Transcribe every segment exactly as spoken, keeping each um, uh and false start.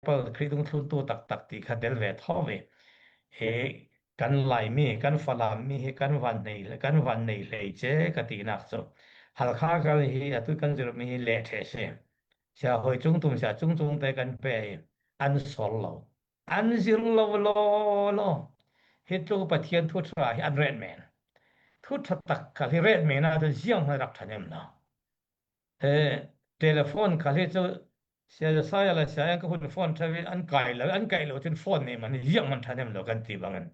disciple, Khrih dungthluntu taktak ti kha tel ve tho ve. He kan Laimi, kan Falam mi hi kan van nei, kan van nei hlei che ka tinak chu. Halkha kal hi, atu kan zir mi hi leh ṭheh si. Sia hoi chung tum sia chung chung te kan pe hi an sol lo. An zir lo lo lo. Hi tluk Pathian thu ṭha hi an ret men. Thu ṭha tak kal hi ret men a tu ziang hoi rak ṭha nem lo. Eh, telephone kal hi chu Sia Josiah le Sia Eng ka hun phone ṭha ve an kai lo, an kai lo chun phone nei man hi ziang man ṭha nem lo kan ti bangin.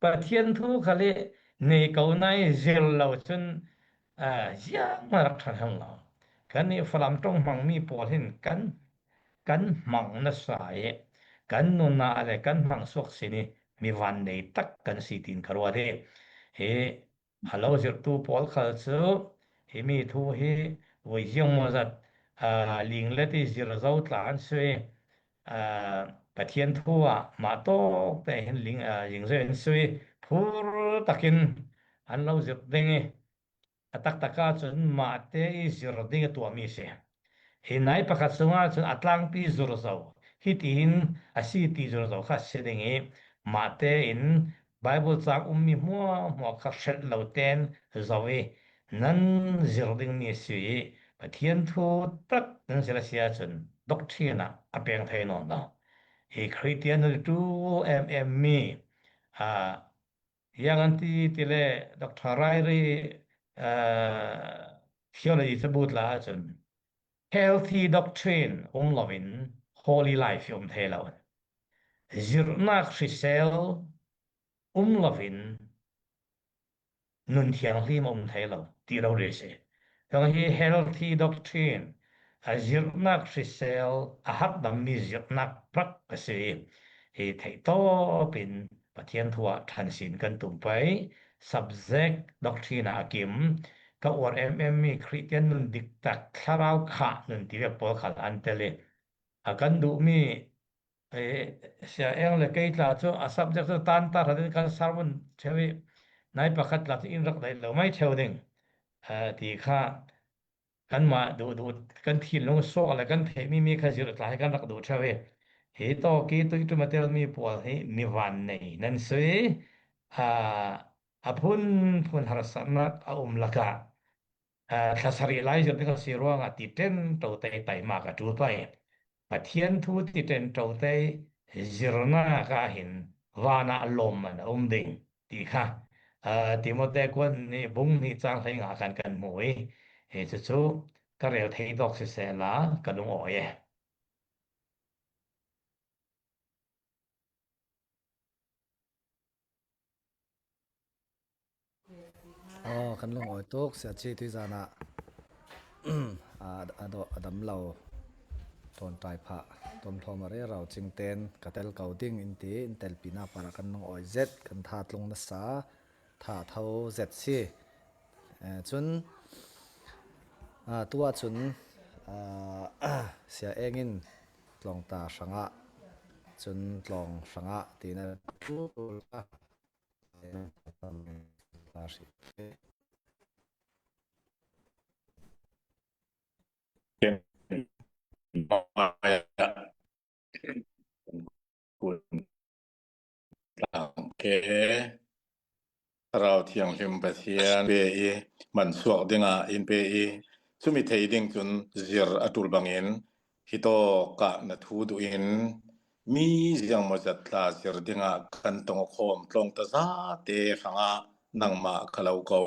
Pathian thu kha le nei ko nai zir lo chun, ah, ziang ma rak ṭha hang lo. Kan ni Falam ṭong hmang mi pawl hin kan, kan hmang nasa e, kan nuna le kan hmang suak si ni mi van nei tak kan si tin ka ruat e. He, a lo zirtu pawl khal chu, hi mi thu hi voi ziang maw zat, ah, ling le ti zir zo tla an sui, ah, Pathian thu ah mah tawk te hin ling, ah, ling zui an sui phur takin an lo zir ding i, a tak taka chun mah te i zir ding a tuah mi si. Hi nai pakhat sunga chun a tlangpi zur zo, hi tiin a si ti zur zo kha si ding i, mah te in Bible chang um mi hmuahhmuah kha hrelh lo ten zo i, nan zir ding mi si i, Pathian thu tak nan zir a sia chun doctrine ah a peng thei nawn lo. Hi Christianity tu em em mi, a, yang an ti ti le Doctor Ryrie, a, theology cabu tla chun healthy doctrine um lovin holy life um thei lo. Zirnak hrisel um lovin nun thianghlim a um thei lo ti lo ri si. Hiang hi healthy doctrine, a zirnak hrisel, a hatdam mi zirnak prak a si. Hi theih tawpin Pathian thu ah ṭhan sin kan tum pei, subject doctrine ah a kim, ka uar em em mi Christian nun dik tak thlarau kha nun ti vek pawl khal an tel i, a kan duh mi, eh, Sia Eng le kei tla chu a subject chu tan ta hratin kan sermon theu i, nai pakhat tla chu in rak daih lo mai theu ding, eh, ti kha kanmah duh duh kan thinlung suak le kan theih mi mi kha zir tla hi kan rak duh theu i. Hi tawk i tui tum a tel mi pawl hi mi van nei nan sui, ah, a phun phun harsatnak a um lakah, ah, thla sarih lai zir ding a si ruangah ti ṭen ṭo te taimak a ṭul pah i, Pathian thu ti ṭen ṭo te zirnak ah hin vanah lawmman a um ding ti kha, ah, Timote kuan ni bung ni chang hlei nga khan kan hmu i, hi chu chu ka rel thei tawk siseh la ka lungawi e. Aw, kan lungawi tuk, Sia Chi tui zana, a, a, do, a dam lo, tawn tai pha, tom thlawm a rerau cingten ka tel ko ding in ti, in telpina para kan lungawi zet, kan tha tlung nasa, tha tho zet si. Eh, chun, ah, tua chun, ah, Sia Engin tlawngta hrangah, chun tlawng hrangah tina thu, Ken mai ah kun tlang ke Thlarau Thianghlim Pathian pe i, mansuak dingah in pe i, chumi thei ding cun zir a ṭul bangin hitawkah na thu duhin mi ziangmawzat tla zir dingah kan tong khawm tlawngta zate hrangah nangmah ka lo ko.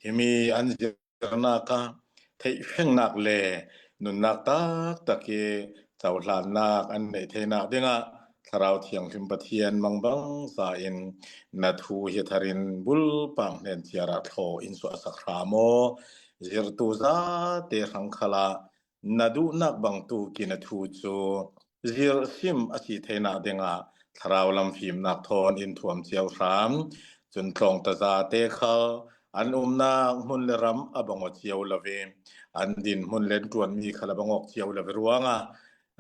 Himi an zir zirnak ah theihfengnak le nunnak taktak i cohlannak an neih theinak dingah Thlarau Thianghlim Pathian mangbangza in na thu hi tharin bulpak hnen ciar ah thlawh in suahsak hram aw. Zirtu zate hrang khalah na duhnak bangtuk in a thu cu zir sim a si theinak dingah thlarau lam fimnak thawn in thuam cio hram. Cun tlawngta zate khal an umnak hmun le ram a bang aw cio lo i, an din hmun le an ṭuanmi khal a bang awk cio lo i ruangah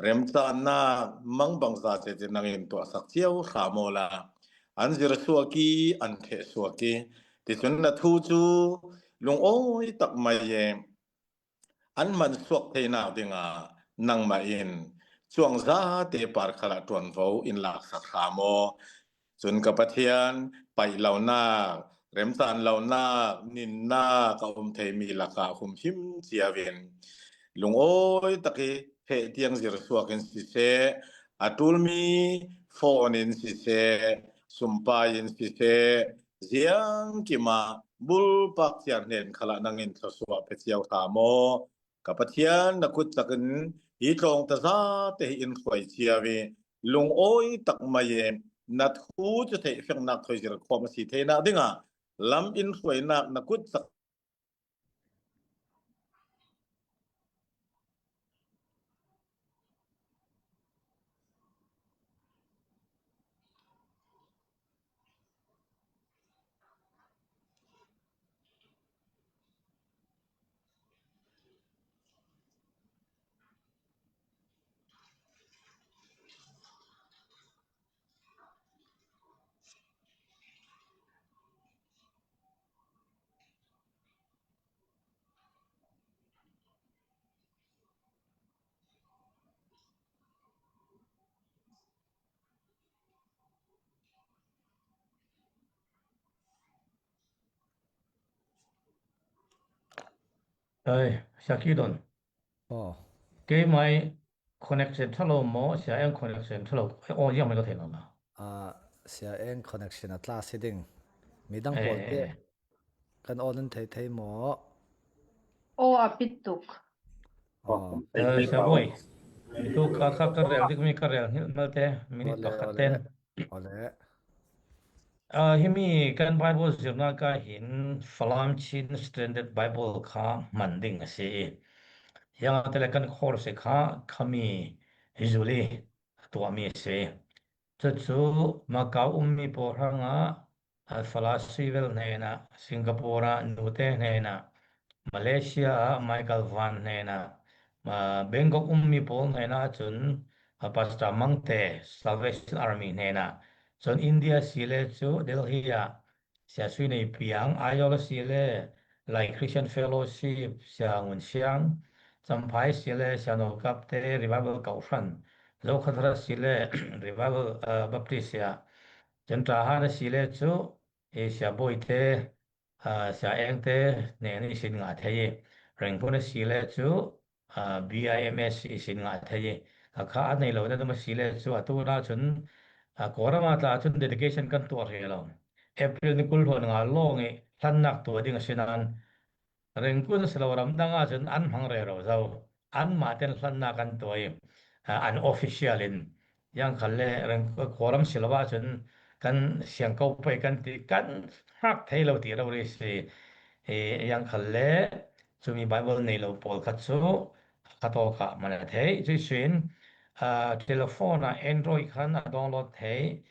remcahnak mangbangza zetin nangin tuahsak cio hram awla an zir suak i an ṭheh suak i, ticun na thu cu lungawi tak mai e. An hman suak theinak dingah nangmah in chuang zate par khalah ṭuanvo in laksak hram aw. Cun ka Pathian, paih lonak, remcan lonak, ninnak a um thei mi lakah humhim cio in, lungawi tak i feh tiang zirsuak in siseh, a ṭulmi phone in siseh, sumpai in siseh, ziangkim ah bulpak ciar hnen khalah nang in thluasuah pe cio hram aw. Ka Pathian, na kut cak in hi tlawngta zate hi in hruai cio i, lungawi tak mai i na thu cu theihfeknak thawi zirkhawm a si theinak dingah lam in hruainak na kut cak Ai, Sia Kidon. Aw. Keimai connection ṭha lo maw, Sia Eng connection ṭha lo? Aw, ziang mai ka thei lo na. Ah, Sia Eng connection a tla si ding. Midang pawl te kan aw nan thei thei maw? Aw, a pit tuk. Aw. Eh, Sia Bawi. Tu ka, ka, ka rel dik mi ka rel hngilh malte, minute pakhat ten. Awle. Ah, himi kan Bible zirnak ah hin Falam Chin Standard Bible kha hman ding a si i, ziangahtile kan course kha khami Zuli a tuahmi a si. Cucu Macau ummi pawl hrangah, ah, Fala Sivel hnenah, Singapore ah Nute hnenah, Malaysia ah Michael Van hnenah, ah, Bangkok ummi pawl hnenah cun, ah, Pastor Mangte, Salvation Army hnenah, cun India sile cu Delhi ah Sia Sui Nei Piang, Aizawl sile Lai Christian Fellowship, Sia Ngun Siang, Champhai sile Sia No Kap te, Revival Kohhran, Zokhawthar sile Revival, ah, Baptist ah, cun Tahan sile cu, eh, Sia Bawi te, ah, Sia Eng te hnen i sin ngah thei i, Rangoon a si le cu, ah, B I M S i sin ngah thei i, a kha a nei lo na dum a si le cu, atu na cun, ah, Kawlram ah tla cun dedication kan tuah hrih lo. April ni kul hluan nga lawng i hlannak tuah ding a si nain, Rangoon si lo ramdang ah cun an hmang rero zo. Anmah ten hlannak an tuah i, ah, unofficial in, ziangkhalle Rang-, Kawlram si lo ahcun kan siangko pei kan ti, kan hngak thei lo ti rori si. Eh, ziangkhalle cumi Bible nei lo pawl kha cu khatawk ah man a theih. Cuih sin, ah, telephone ah Android khan a download thei.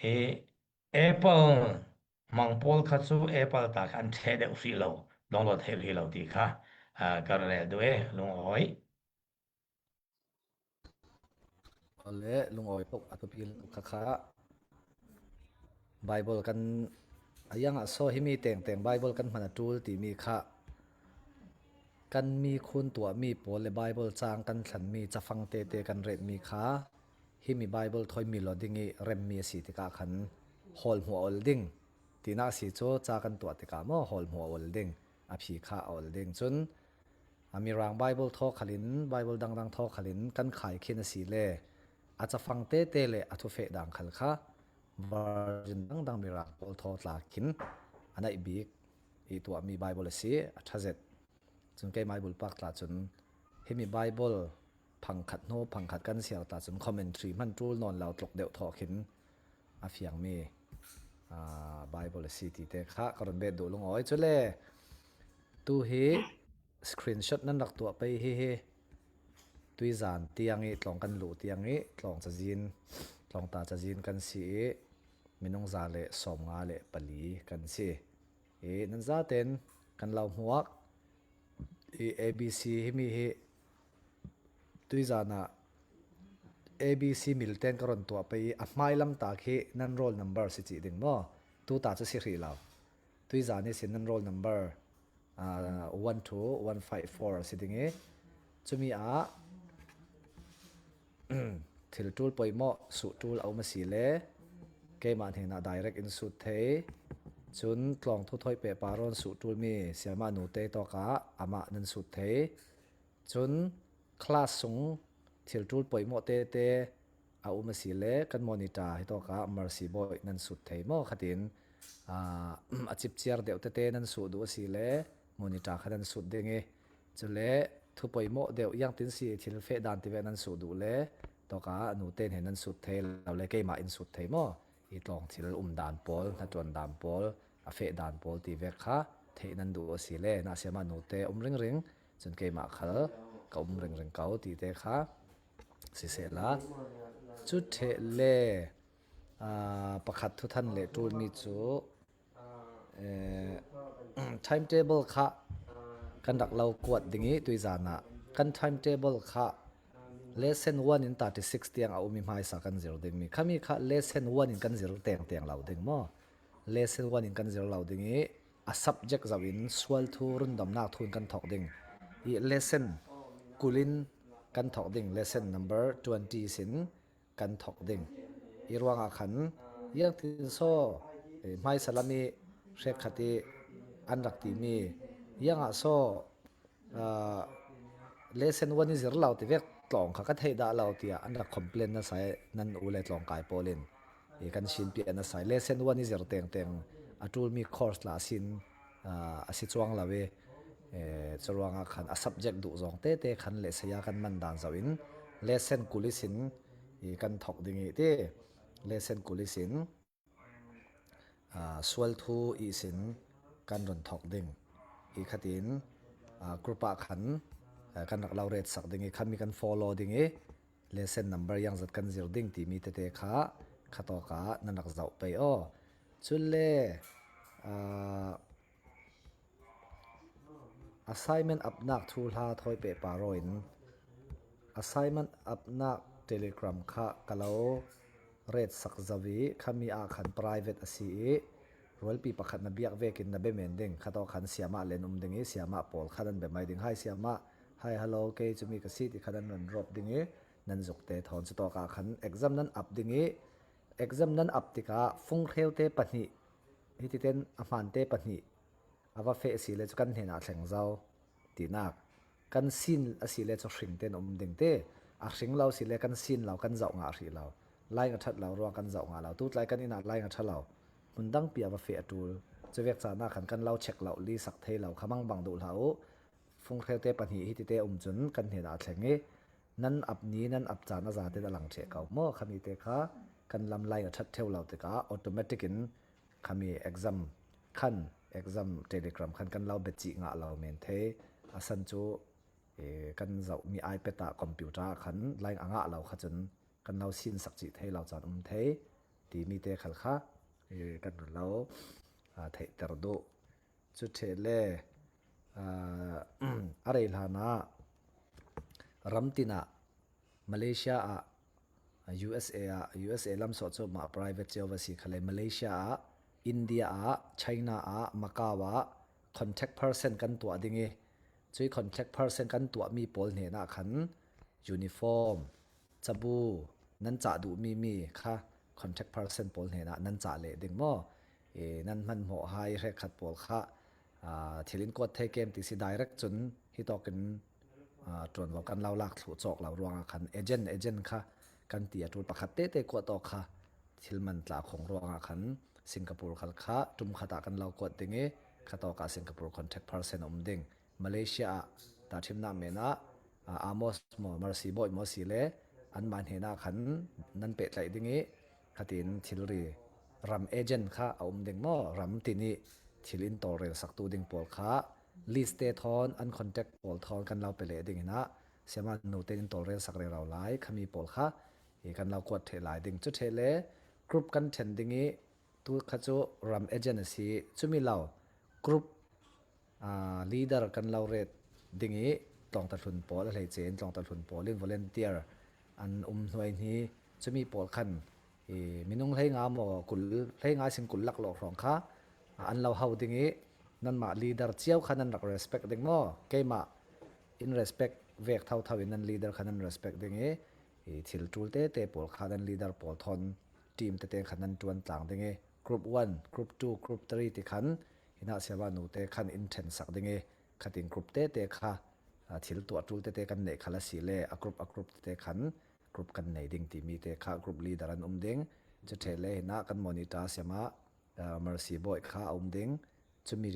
Eh, Apple hmang pawl kha cu Apple ta kha an ṭheh deuh hrih lo, download theih hrih lo ti kha, ah, ka rel duh e, lungawi. Awle, lungawi tuk a thupi kha kha. Bible kan, a ziangah saw himi tengteng Bible kan hman a ṭul timi kha kan mi khun tuahmi pawl le Bible caang kan thlanmi cafang tete kan retmi kha himi Bible thawi mil aw ding i remmi a si tikah khan hawl hmuh a ol ding tinak a si cu, ca kan tuah tikah maw hawl hmuh a ol ding, a phi kha a ol ding. Cun a Mirang Bible thaw khalin, Bible dangdang thaw khalin kan khai khin a si le a cafang tete le a thufeh dang khal kha version dangdang Mirang pawl thaw tla khin a naih bik i tuahmi Bible a si, a ṭha zet. Cun keimah i bulpak tla cun himi Bible phang khat hnu phang khat kan siar tla cun commentary hman ṭul nawn lo tluk deuh thawh khin a fiangmi, aa, Bible a si ti te kha ka run bet duh lungawi. Cule tu hi screenshot nan rak tuah pei hi hi. Tuizan tiang i tlawng kan luh tiang i tlawng cazin, tlawngta cazin kan si i minung za le sawmnga le pali kan si. I nan zaten kan lo hmuak i A B C himi hi tuizan ah A B C milten ka run tuah pei i a hmai lam tak hi nan roll number si cih ding maw? Tuta cu si hrih lo. Tuizan ihsin nan roll number, ah, one two one five four si ding i cumi ah thil ṭul poimawh suh ṭul a um a si le keimah hnenah direct in sut thei. Cun tlawng thu thawi pehpar rawn suh ṭul mi siamah nute tawkah amah nan sut thei. Cun class sung thil ṭul poimawh tete a um a si le kan monitor hi tawkah Mercy Boy nan sut thei maw khatin, aa, a chipchiar deuh tete nan suh duh a si le monitor kha nan sut ding i, cule thu poimawh deuh iangtin si thil feh dan tivek nan suh duh le tawkah nute hnen nan sut thei lo le keimah in sut thei maw? I tlawng thil um dan pawl, hnaṭuan dan pawl, a feh dan pawl tivek kha theih nan duh a si le na siamah nute um ringring. Cun keimah khal ka um ringring ko tite kha sisehla, cu ṭheh le, aa, pakhat thuthan le ṭulmi cu, eh, timetable kha kan rak lo kuat ding i tuizan ah kan timetable kha lesson one in thirty six tiang a um i hmaisa kan zir dingmi khami kha lesson one in kan zir tengteng lo ding maw? Lesson one in kan zir lo ding i a subject zoh in sual thu rundamnak thu in kan thawk ding i lesson kul in kan thawk ding, lesson number twenty sin kan thawk ding i ruangah khan iangtin saw, eh, hmaisa lam i hrekkhat i an rak timi iangah saw, ah, lesson one i zir lo tivek tlawng kha ka theih dah lo tiah an rak complain nasa i nan u le tlawngkai pawl in i kan sinpiah nasa i lesson one i zir tengteng a ṭulmi course la a sin, ah, a si cuang lo i, eh, curuangah khan a subject duh zawng tete khan le saya kan man dan zoh in lesson kul i sin i kan thawk ding i ti lesson kul i sin, aa, sual thu ihsin kan run thawk ding i khatin, aa, group ah khan, aa, kan rak lo retsak ding i khami kan follow ding i lesson number iangzat kan zir ding timi tete kha khatawkah nan rak zoh pei aw. Cule, aa, assignment apnak thuhla thawi pehpar aw in assignment apnak Telegram kha ka lo retsak zo i khami ah khan private a si i rualpi pakhat na biak vekin na be men ding khatawk khan siamah len um ding i siamah pawl kha nan be mai ding. Hai siamah, hai hello, kei cumi ka si ti kha nan run rawp ding i nan zukte thawn cutawkah khan exam nan ap ding i exam nan ap tikah funghreu te pahnih, hititen a hmante pahnih a va feh a si le cu kan hnenah a thleng zo tinak kan sin a si le cu hring tein um ding te. A hring lo si le kan sin lo, kan zoh ngah hrih lo. Line a ṭhat lo ruang kan zoh ngah lo. Tutlai kan inn ah line a ṭha lo. Hmun dangpi a va feh a ṭul. Cuvek caan ah khan kan lo check lo, li sak thei lo kha mangbang duh hlah u. Funghreu te pahnih hitite um cun kan hnenah a thleng i nan ap ni, nan ap caan a zaten a lang ṭheh ko maw? Khami te kha kan lam line a ṭhat ṭheu lo tikah automatic in khami exam khan, exam Telegram khan kan lo be cih ngah lo men thei. A san cu, eh, kan zohmi iPad ah, computer ah khan line a ngah lo kha cun kan lo sinsak cih thei lo caan um thei timi te khal kha, eh, kan run lo, ah, theihter duh. Cu ṭheh le, aa, a rei hlanah ram tin ah Malaysia ah, U S A ah, U S A lam sawh cu mah private cio va si khale, Malaysia ah, India ah, China ah, Macau ah contact person kan tuah ding i, cui contact person kan tuahmi pawl hnenah khan uniform, cabu, nan cah duhmi mi kha contact person pawl hnenah nan cah leh ding maw? I, nan hmanhmawh hai hrekkhat pawl kha, aa, thil in kuat thei kem ti si direct cun hitawkin, aa, ṭuanvo kan lo lak thluh cawk lo ruangah khan agent, agent kha kan ti a ṭul pakhat tete kuat awk kha thil man tla khong ruangah khan Singapore khal kha ṭum khat ah kan lo kuat ding i khatawkah Singapore contact person a um ding. Malaysia ah tahṭhimnak men ah, aa, Amos maw, Mercy Boy maw si le anmah hnenah khan nan pehtlaih ding i khatin thilri ram agent kha a um ding maw? Ram tin i thil in tawlrel saktu ding pawl kha list te thawn an contact pawl thawn kan lo pe leh ding inah siamah nu tein in tawlrel sak rero lai khami pawl kha i kan lo kuat ṭheh lai ding. Cu ṭheh le group kan ṭhen ding i tu kha cu ram agent a si. Cumi lo group, aa, leader kan lo ret ding i tlawngta hlun pawl a hleice in tlawngta hlun pawl in volunteer an um hnuai hni. Cumi pawl khan i minung hleinga maw kul, hleinga sin kul laklawh hrawng kha, aa, an lo ho ding i nanmah leader cio kha nan rak respect ding maw? Keimah in respect vek thotho in nan leader kha nan respect ding i i thil tul tete pawl kha nan leader pawl thawn team tete khan nan ṭuan tlang ding i, group one, group two, group three ti khan hinah siamah nute khan in ṭhensak ding i, khatin group tete kha, a, thil tuah tul tete kan neih khal a si le a group a group tete khan group kan nei ding ti mite kha group leader an um ding. Chu ṭheh le hinah kan monitor siamah, a, Mercy Boy kha a um ding. Chumi,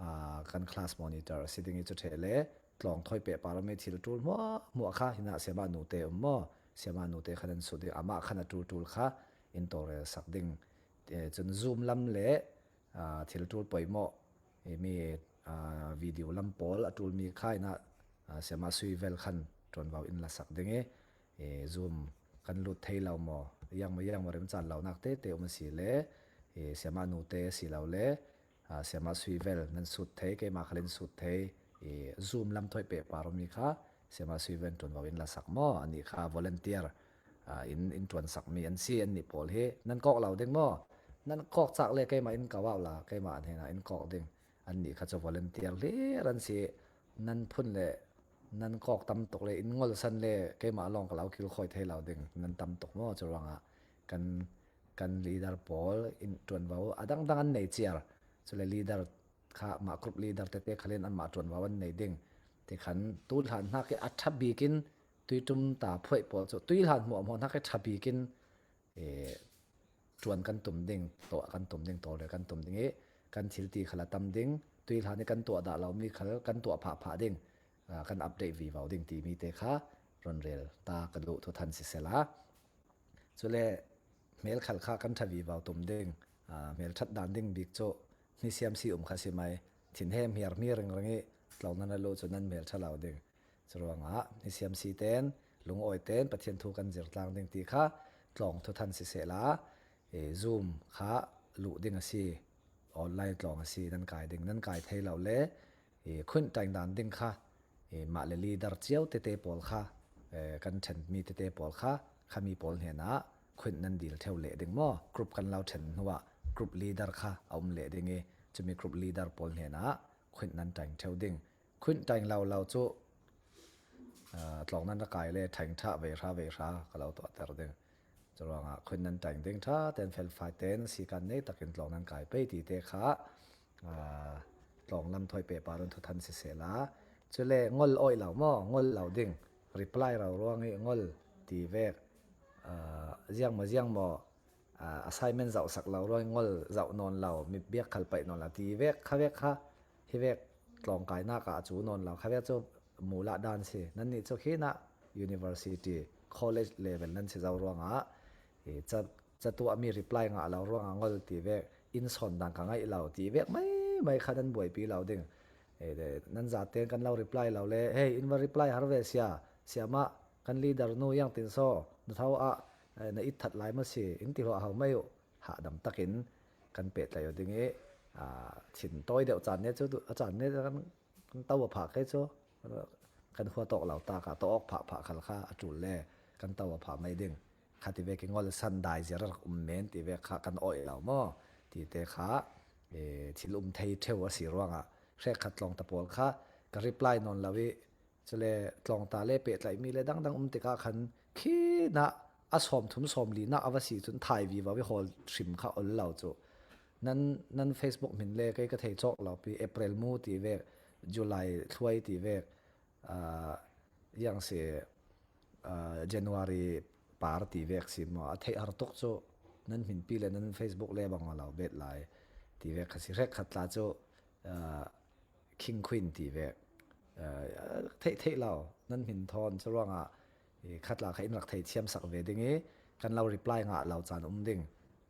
a, kan class monitor a si ding i chu ṭheh le tlawng thawi pehpar awm i thil tul hmuahhmuah kha hinah siamah nute um maw? Siamah nute khan an sut ding, amah khan a tul tul kha in tawlrel sak ding. E, chun Zoom lam le, a, thil tul pawimawh, e, mi, a, video lam pawl a tul mi kha hinah, a, siamah Sui Vel khan ṭuanvo in la sak ding i, e, Zoom kan lut thei lo maw, yang maw, yang maw remchan lo nak tete um a si le, e, siamah nute a si lo le, a, siamah Sui Vel nan sut thei, keimah khal in sut thei, e, Zoom lam thawi pehpar awm mi kha siamah Sui Vel ṭuanvo in la sak maw, a nih kha volunteer, a, in, in ṭuansak mi an si, an nih pawl hi nan kawk lo ding maw? Nan kawk chak le keimah in kau au la, keimah an hinah in kawk ding. An nih kha chu volunteer hlir an si, nan phun le nan kawk tam tuk le in ngolsan le keimah lawng ka lo kilkhawi thei lo ding, nan tam tuk maw? Chu ruangah kan, kan leader pawl in ṭuanvo a dangdang an nei ciar. Chule leader kha mah group leader tete khalin anmah ṭuanvo an nei ding. Ti khan tuihlan hnak i a ṭha bikin tuiṭum ta phuaih pawl chu tuihlan hmuahhmuah hnak i ṭha bikin, e, ṭuan kan tum ding, tawh kan tum ding, tawlrel kan tum ding i kan thil ti khal a tam ding, tuihlan i kan tuah dah lo mi khal kan tuah phahphah ding, a, kan update vivo ding ti mite kha rawn rel ta ka duh thuthan sisela. Chule hmelkhal kha kan ṭha vivo tum ding, a, hmelṭhat dan ding bik chu ni siam si um kha si mai, thinhem hiar hmi ringring i tlawng nan a luh chu nan hmelṭha lo ding. Churuangah ni siam si ten, lungawi ten Pathian thu kan zir tlang ding ti kha tlawng thuthan sisela, e, Zoom kha luh ding a si, online tlawng a si, nan kai ding, nan kai thei lo le, e, khuin ṭaing dan ding kha, e, mah le leader chiau tete pawl kha, e, kan ṭhen mi tete pawl kha, khami pawl hnenah khuin nan dil theu leh ding maw? Group kan lo ṭhen hnuah group leader kha a um leh ding i, chumi group leader pawl hnenah khuin nan ṭaing theu ding. Khuin ṭaing lo lo chu, a, tlawng nan a kai le ṭhaing ṭha vei hra vei hra ka lo tuahter ding. Churuangah khuin nan ṭaing ding ṭha ten felfai ten sikan nei takin tlawng nan kai pei tite kha, a, tlawng lam thawi pehpar un thuthan sisela. Chule ngol awih lo maw? Ngol lo ding. Reply lo ruang i ngol ti vek. A, ziang maw ziang maw? A, assignment zauhsak lo ruang i ngol zauh nawn lo, mi biak khal paih nawn lo ti vek kha vek kha, hi vek tlawngkainak ah a chu nawn lo kha vek chu mulah dan si. Nannih chu khinah university, college level nan si zo ruangah, e, ca, catuah mi reply ngah lo ruangah ngol ti vek, in sawn dan ka ngaih lo ti vek mai mai kha nan buaipi lo ding. E, de, nan zaten kan lo reply lo le, hei, in va reply har ve sia, siamah kan leader nu iang tin saw, na tho ah, e, na it that lai maw si, in ti hluah ho mai uh, hahdam takin kan pehtlaih uh ding i, a, thin tawi deuh chan ne chu, a chan ne kan, kan to a phah kei chu, kan khua tawk lo tak a, tawk phah phah khal kha a tul le kan to a phah mai ding. Kha ti vek i ngol san dai zia rak um men ti vek kha kan awih lo maw? Tite kha, e, thil um thei theu a si ruangah hrekkhat tlawngta pawl kha ka reply nawn lo i, chule tlawngta le pehtlaih mi le dangdang um tikah khan khinah a sawmthum sawmlinah a va si chun thai vivo i hawl hrim kha ol lo chu. Nan, nan Facebook hmin le kei ka thei chawk lo pi, April mu ti vek, July thluai ti vek, a, iang si, a, January par ti vek si maw, a theih har tuk chu nan hminpi le nan Facebook le bang a lo bet lai ti vek kha si. Hrekkhat tla chu, a, King Queen ti vek, a, theih theih lo nan hmin thawn chu ruangah, i, khat la kha in rak thei thiam sak ve ding i kan lo reply ngah lo chan um ding.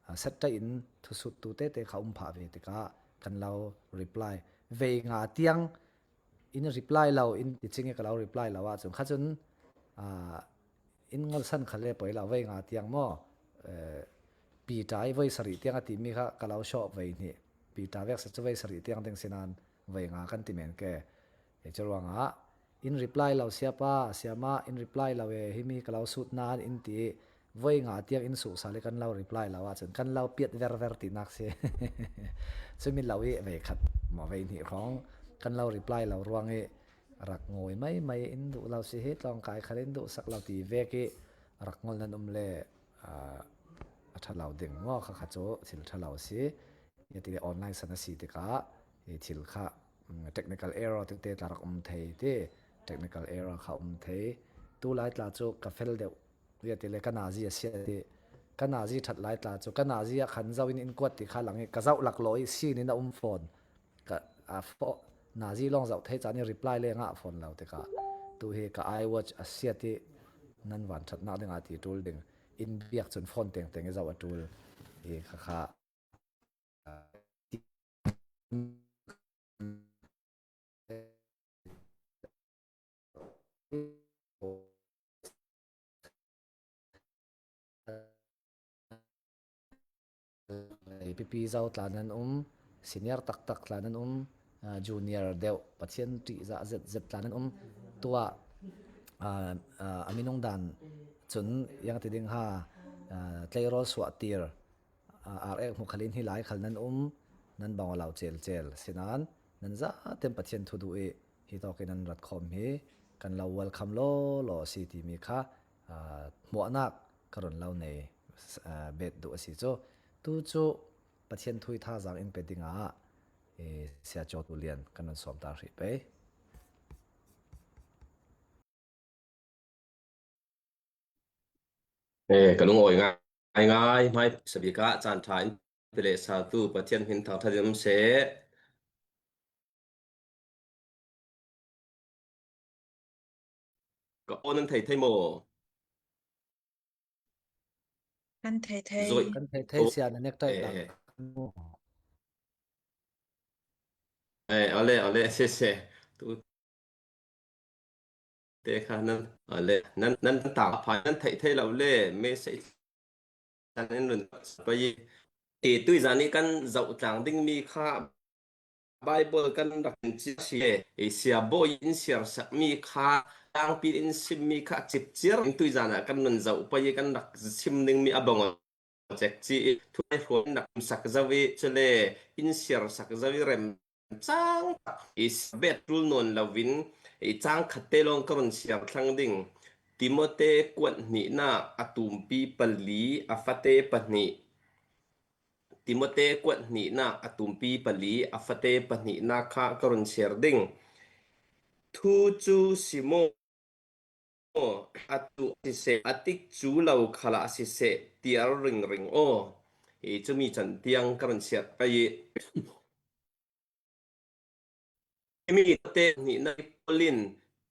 A, set ta in thusut tu tete kha um phah ve tikah kan lo reply vei nga tiang in reply lo in ti ching i ka lo reply lo ah chun kha chun, a, in ngolsan kha le poi lo vei nga tiang maw? Eh, Peter i voi sarih tiang a ti mi kha ka lo show vei hnih. Peter vek sa chu voi sarih tiang ding sinan voi nga kan ti men ke. E, chu ruangah in reply lo siapa, siama in reply lo e, hi mi ka lo sut nan in ti voi nga tiang in suhsa le kan lo reply lo ah chun kan lo piat ver ver ti nak si. Chumi lo i vei khat maw vei hnih hrawng kan lo reply lo ruang i rak ngoi mai mai in duh lo si hi, tlawngkai khal in duhsak lo ti vek i rak ngol nan um le, aa, a ṭha lo ding maw, kha kha chu thil ṭha lo a si. Nia ti le online san a si tikah, i thil kha, mm, technical error tute tla rak um thei ti, technical error kha um thei. Tu lai tla chu ka fel deuh, nia ti le ka nazi a sia ti, ka nazi ṭhat lai tla chu, ka nazi a khan zo in in kuat ti kha lang i ka zoh lak lo i sin in a um phone. Ka, a pho-, nazi lawng zoh thei caan i reply le ngah phone lo tikah. Tu hi ka iWatch a sia ti nan van ṭhatnak dingah ti ṭul ding. In biak cun phone tengteng i zoh a ṭul. Hi kha kha. Pipi zo tla nan um, senior taktak tla nan um, aa, junior deuh, Pathian ṭihzah zetzet tla nan um. Tuah, aa, aa, a minung dan cun, iang ti ding ha, aa, tleirawl suahtir, aa, ar ek hmu khalin hi lai khal nan um, nan bang aw lo celcel. Sinan, nan zaten Pathian thu duh i, hi tawk i nan rat khawm hi, kan lo welcome law law a si timi kha, aa, hmuahnak ka run lo nei, aa, bet duh a si cu. Tu cu Pathian thu i thazaang in pe dingah, ee, Sia Caw Tu Lian kan run sawm ta hrih pei. Ee, ka lungawi ngai ngai, hmai sabik ah caan ṭha in pe leh sa tu Pathian hmin thangṭhat in um seh. Ka aw nan thei thei maw? Kan thei thei. Zoi. Kan thei thei, oh, sia na nek ṭaih eh, lang. Eh. Eh, ale, ale, se, se. Tu te kha nan, ale, nan, nan, nan tang a phai nan thei thei lo le, message kan in run pei. E, tuizan i kan zoh tlang dingmi kha Bible kan rak in ci si e, e, sia bawi in siarsakmi kha, tangpi in simmi kha cipciar in tuizan ah kan run zoh pei i kan rak sim dingmi a bang cek ci i, thu le hruai in rak sak zo i, cule in siarsak zo i rem cang tak i bet ṭul nawn loin i cang khatte lawng ka run siar thlang ding. Timote kuat hnihnak a tumpi pali a fate pahnih. Timote kuat hnihnak a tumpi pali a fate pahnihnak kha ka run siar ding. Thu cu si maw? A tu a siseh, a tik cu lo khalah a siseh, tiar ringring aw. Hi cumi can tiang ka run siat pei i, Timote hnihnak Paul in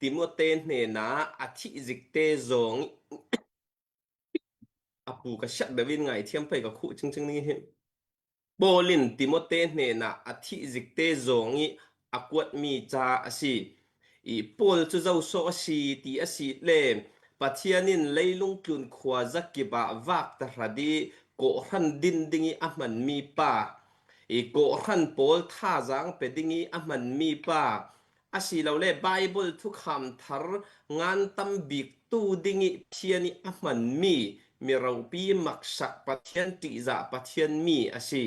Timote hnenah a thih zikte zong a pu ka siak deuh in ngaithiam pei ka khuh cingcing ning hi. Paul in Timote hnenah a thih zikte zong i a kuatmi ca a si. I Paul cu zo so a si ti a si le Pathian in leilung tlun khua zakip ah vak tahrat i kawhhran din ding i a hmanmi pa, i kawhhran pawl thazaang pe ding i a hmanmi pa, asilole Bible thukham thar ngan tam bik tu ding i Pathian i a hmanmi, mi ropi maksak Pathian ṭihzah Pathian mi a si.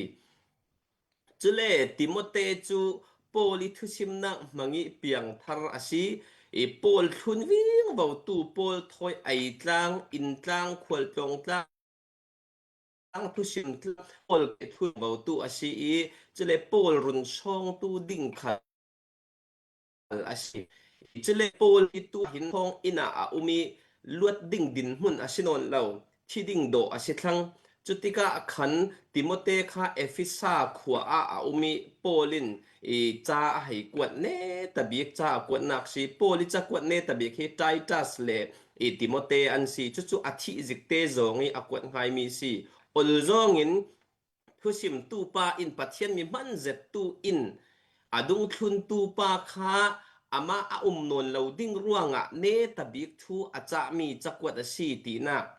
Cule Timote cu Paul i thusimnak hmang i piangthar a si. I Paul thlun vingvo tu, Paul thawi ei tlang, inn tlang, khualtlawng tlang, thusim tlang, Paul ke thlun vo tu a si i, cule Paul run sawng tu ding kha a si. Cule Paul hi tu hin thawng inn ah a um i luat ding dinhmun a si nawn lo, thi ding dawh a si thlang. Cutikah khan Timote kha Efesa khua ah a um i Paul in i ca a hei kuat neta bik, ca a kuatnak si. Paul i ca kuat neta bik hi Titus le i Timote an si. Cucu a thih zikte zong i a kuat ngaimi si. Ol zongin thusimtu pa in Pathian mi hman zettu in a dungthluntu pa kha amah a um nawn lo ding ruangah neta bik thu a cahmi cakuat a si tinak.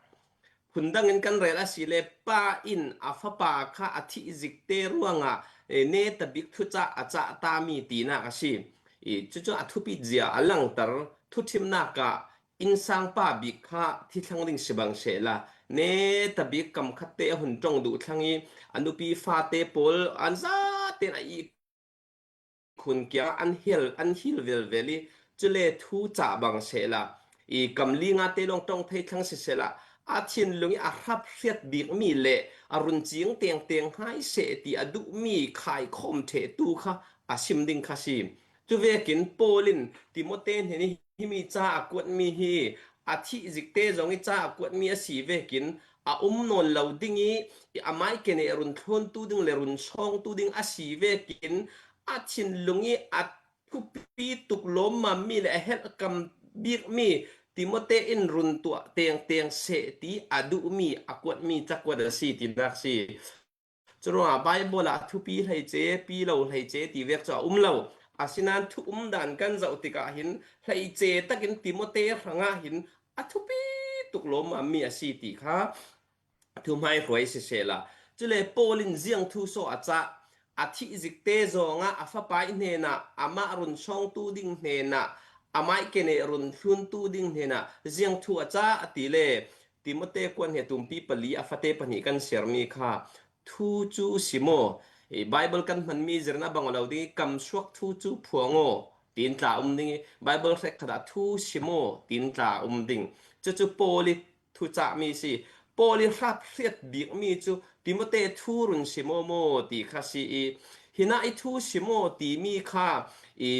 Phundang in kan rel a si le pa in a fapa kha a thih zikte ruangah, eh, neta bik thucah a cah tami tinak a si. I, cucu a thupit zia a langter thuthimnak ah innsangpa bik kha thi thlang ding si bang sehla, neta bik kam khatte a hun ṭong duh thlang i a nupi fate pawl an zaten a i khun kiangah an hil, an hil velvel i, cule thu cah bang sehla, i kam li ngate lawng ṭong thei thlang sisehla, a thinlung i a hrap hriat bik mi le a run cing tengteng hai seh ti a duh mi khaikhawm ṭheh tu kha a sim ding kha si. Cuvekin Paul in Timote hnen i himi ca a kuat mi hi a thih zikte zong i ca a kuat mi a si vekin a um nawn lo ding i a mai kene run thlun tu ding le run sawng tu ding a si vekin a thinlung i a thupi tuk lawmmam mi le a helhkam bik mi Timote in run tuah tengteng seh ti a duh mi a kuat mi cakuat a si tinak si. Curuangah Bible ah thupi hleice, pi lo hleice ti vek cu a um lo. Asinain thu um dan kan zoh tikah hin hleice takin Timote hrangah hin a thupi tuk lawmmam mi a si ti kha thuhmaihruai sisehla. Cule Paul in ziang thu saw a cah, a thih zikte zawngah a fapa i hnenah, amah run sawngtu ding hnenah, a mai kene run thluntu ding hnenah ziang thu a cah a ti le Timote kuan he tumpi pali a fate pahnih kan sermi kha thu cu sim aw. I Bible kan hmanmi zirna bang aw lo ding i kamsuak thu cu phuang aw tiin tla um ding i Bible hrekkhat ah thu sim aw tiin tla um ding. Cucu Paul i thucahmi si. Paul i hrap hriat bikmi cu Timote thu run sim aw maw ti kha si i hinah i thu sim aw timi kha i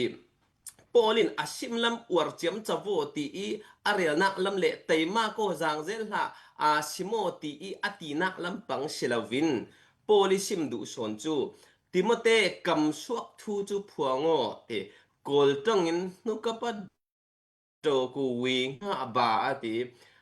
Paul in a simlam uar ciamco vaw ti i a relnak lam le teimak aw zangzel hlah a sim aw ti i a tinak lampang si loin Paul i sim duh sawn cu Timote kamsuak thu cu phuang aw ti Kawl ṭong in hnukapa ṭawku wi hngah ba a ti.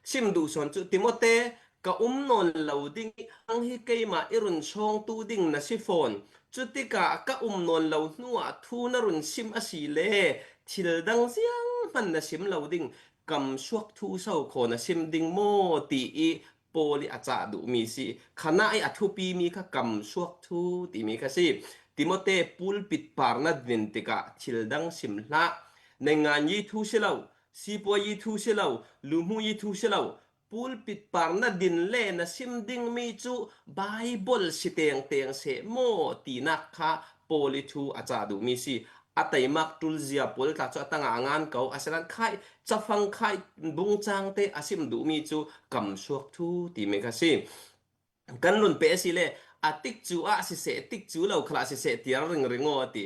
Sim duh sawn cu Timote ka um nawn lo ding i ang hi keimah i run sawngtu ding na si fawn. Cutikah ka um nawn lo hnuah thu na run sim a si le thil dang zianghman na sim lo ding kamsuak thu so khaw na sim ding maw ti i Paul i a cah duhmi si. Khanah i a thupimi kha kamsuak thu timi kha si. Timote pulpit parna din tikah thil dang sim hlah. Nengnganyih thu si lo, sipuayi thu si lo, luhmuyi thu si lo, pulpit parna din le na sim dingmi cu Bible si tengteng seh maw tinak kha Paul i thu a cah duhmi si. A teimak ṭulzia pawl tla cu a tangah a ngan ko, a sinan khai, cafang khai bungcangte a sim duhmi cu kamsuak thu timi kha si. Kan run peh a si le a tikcu ah siseh, tikcu lo khalah siseh tiar ringring aw a ti.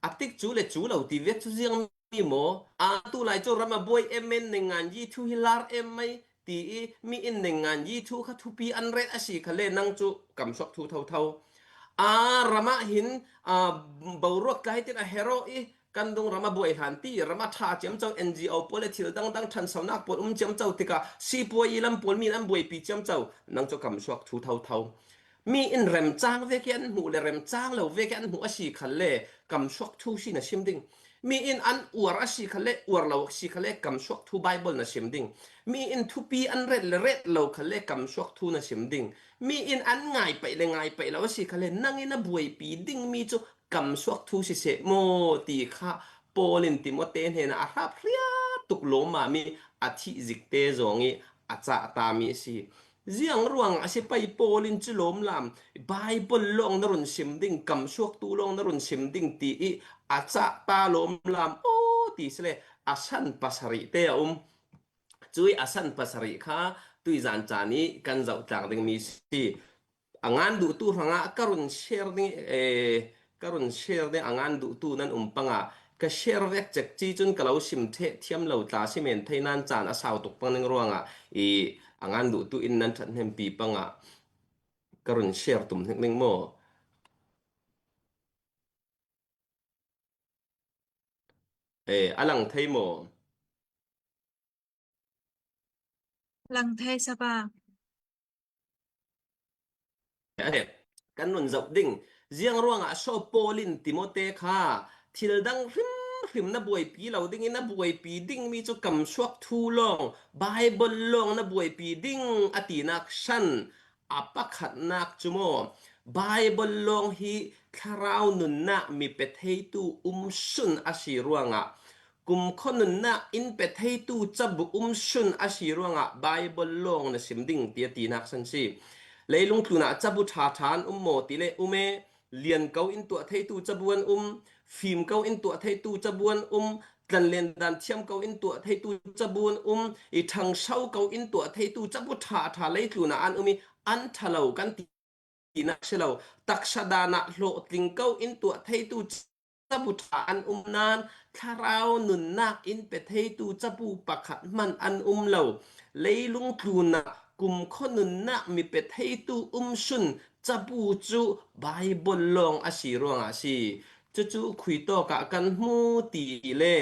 A tikcu le cu lo ti vek cu ziangmi maw? A tulai cu ram a buai em men nengnganyih thu hi lar em mai ti i mi in nengnganyih thu kha thupi an ret a si kha le nang cu kamsuak thu thotho. A ramah hin a boruak tlai tin a hero i kan dung ram a buai hlan ti ram a ṭha ciamco N G O pawl le thil dangdang ṭhansonak pawl um ciamco tikah sipuayi lam pawl mi in an buaipi ciamco nang cu kamsuak thu thotho. Mi in remcang vek i an hmuh le remcang lo vek i an hmuh a si khalle kamsuak thu si na sim ding. Mi in an uar a si khalle uar lo a si khalle kamsuak thu Bible na sim ding. Mi in thupi an ret le ret lo khalle kamsuak thu na sim ding. Mi in an ngai paih le ngai paih lo a si khalle nang in a buaipi dingmi cu kamsuak thu siseh maw ti kha Paul in Timote hnenah a hrap hriat tuk lawmmami a thih zikte zong i a cah tami a si. Ziang ruangah a si pai Paul in cu lawmlam Bible lawng na run sim ding, kamsuak thu lawng na run sim ding ti i a cah ta lawmlam aw ti si le a san pasarih te a um. Cui a san pasarih kha tuizan caan i kan zoh tlang dingmi si. A ngan duhtu hrangah ka run share ding, eh, ka run share ding a ngan duhtu nan um pangah ka share vek cek ci cun ka lo sim ṭheh thiam lo tla si men thei nan caan a sau tuk pang ning ruangah i a ngan duhtu in nan ṭhathnempi pangah ka run share tum hnik ning maw? Eh, a lang thei maw? Lang thei sapa. Eh, kan nun zoh ding. Ziang ruangah saw Paul in Timote kha thil dang hrimhrim na buaipi lo ding in na buaipi dingmi cu kamsuak thu lawng, Bible lawng na buaipi ding a tinak san a pakhatnak cu maw Bible lawng hi thlarau nunnak mi pe theitu um sun a si ruangah kumkhua nunnak in pe theitu cabu um sun a si ruangah Bible lawng na sim ding ti a tinak san si. Leilung tlunah cabu ṭhaṭha an um maw ti le um e, lian ko in tuah theitu cabu an um, fim ko in tuah theitu cabu an um, tlanlen dan thiam ko in tuah theitu cabu an um, i ṭhangso ko in tuah theitu cabu ṭha ṭha leitlunah an um i, an ṭha lo kan ti nak si lo. Taksa danah hlawhtling ko in tuah theitu cabu ṭha an um nan, thlarau nunnak in pe theitu cabu pakhat hman an um lo. Leilung tlunah kumkhua nunnak mi pe theitu um sun cabu cu Baibal lawng a si ruangah a si. Cucu khuitawkah kan hmu ti le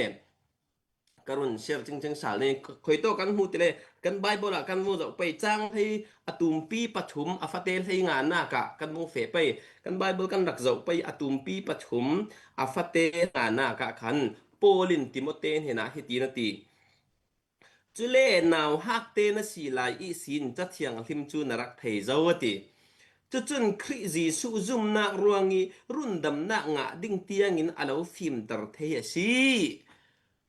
ka run siar cingcing sal ni. Khuitawk kan hmu ti le kan Baibal ah kan mu zoh pei, cang hlei a tumpi pathum a fate hlei nganak ah kan mu feh pei. Kan Baibal kan rak zoh pei, a tumpi pathum a fate nganak ah khan Paul in Timote hnenah hiti na ti. Cule nauhakte na si lai ihsin Ca Thianghlim cu na rak thei zo, a ti. Cucun Khrih Jesuh zumnak ruang i rundamnak ngah ding tiangin a lo fimter thei a si.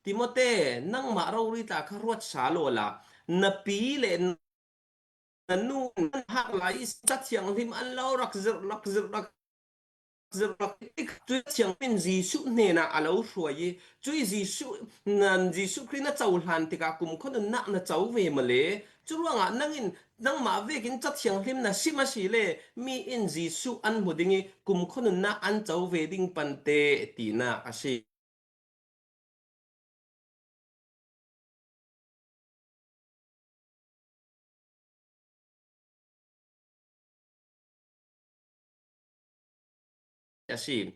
Timote, nangmah rori tla kha ruat sa lawla, na pi le na nu nan hak lai ihsin Ca Thianghlim an lo rak zirh, rak zirh, rak zirh, rak zirh. Cuih Ca Thianghlim in Jesuh hnenah a lo hruai i, cuih Jesuh, nan Jesuh Khrih na cohlan tikah kumkhua nunnak na co ve male. Curuangah nangin nangmah vekin Ca Thianghlim na sim a si le, mi in Jesuh an hmu ding i kumkhua nunnak an co ve ding pante tinak a si. A si.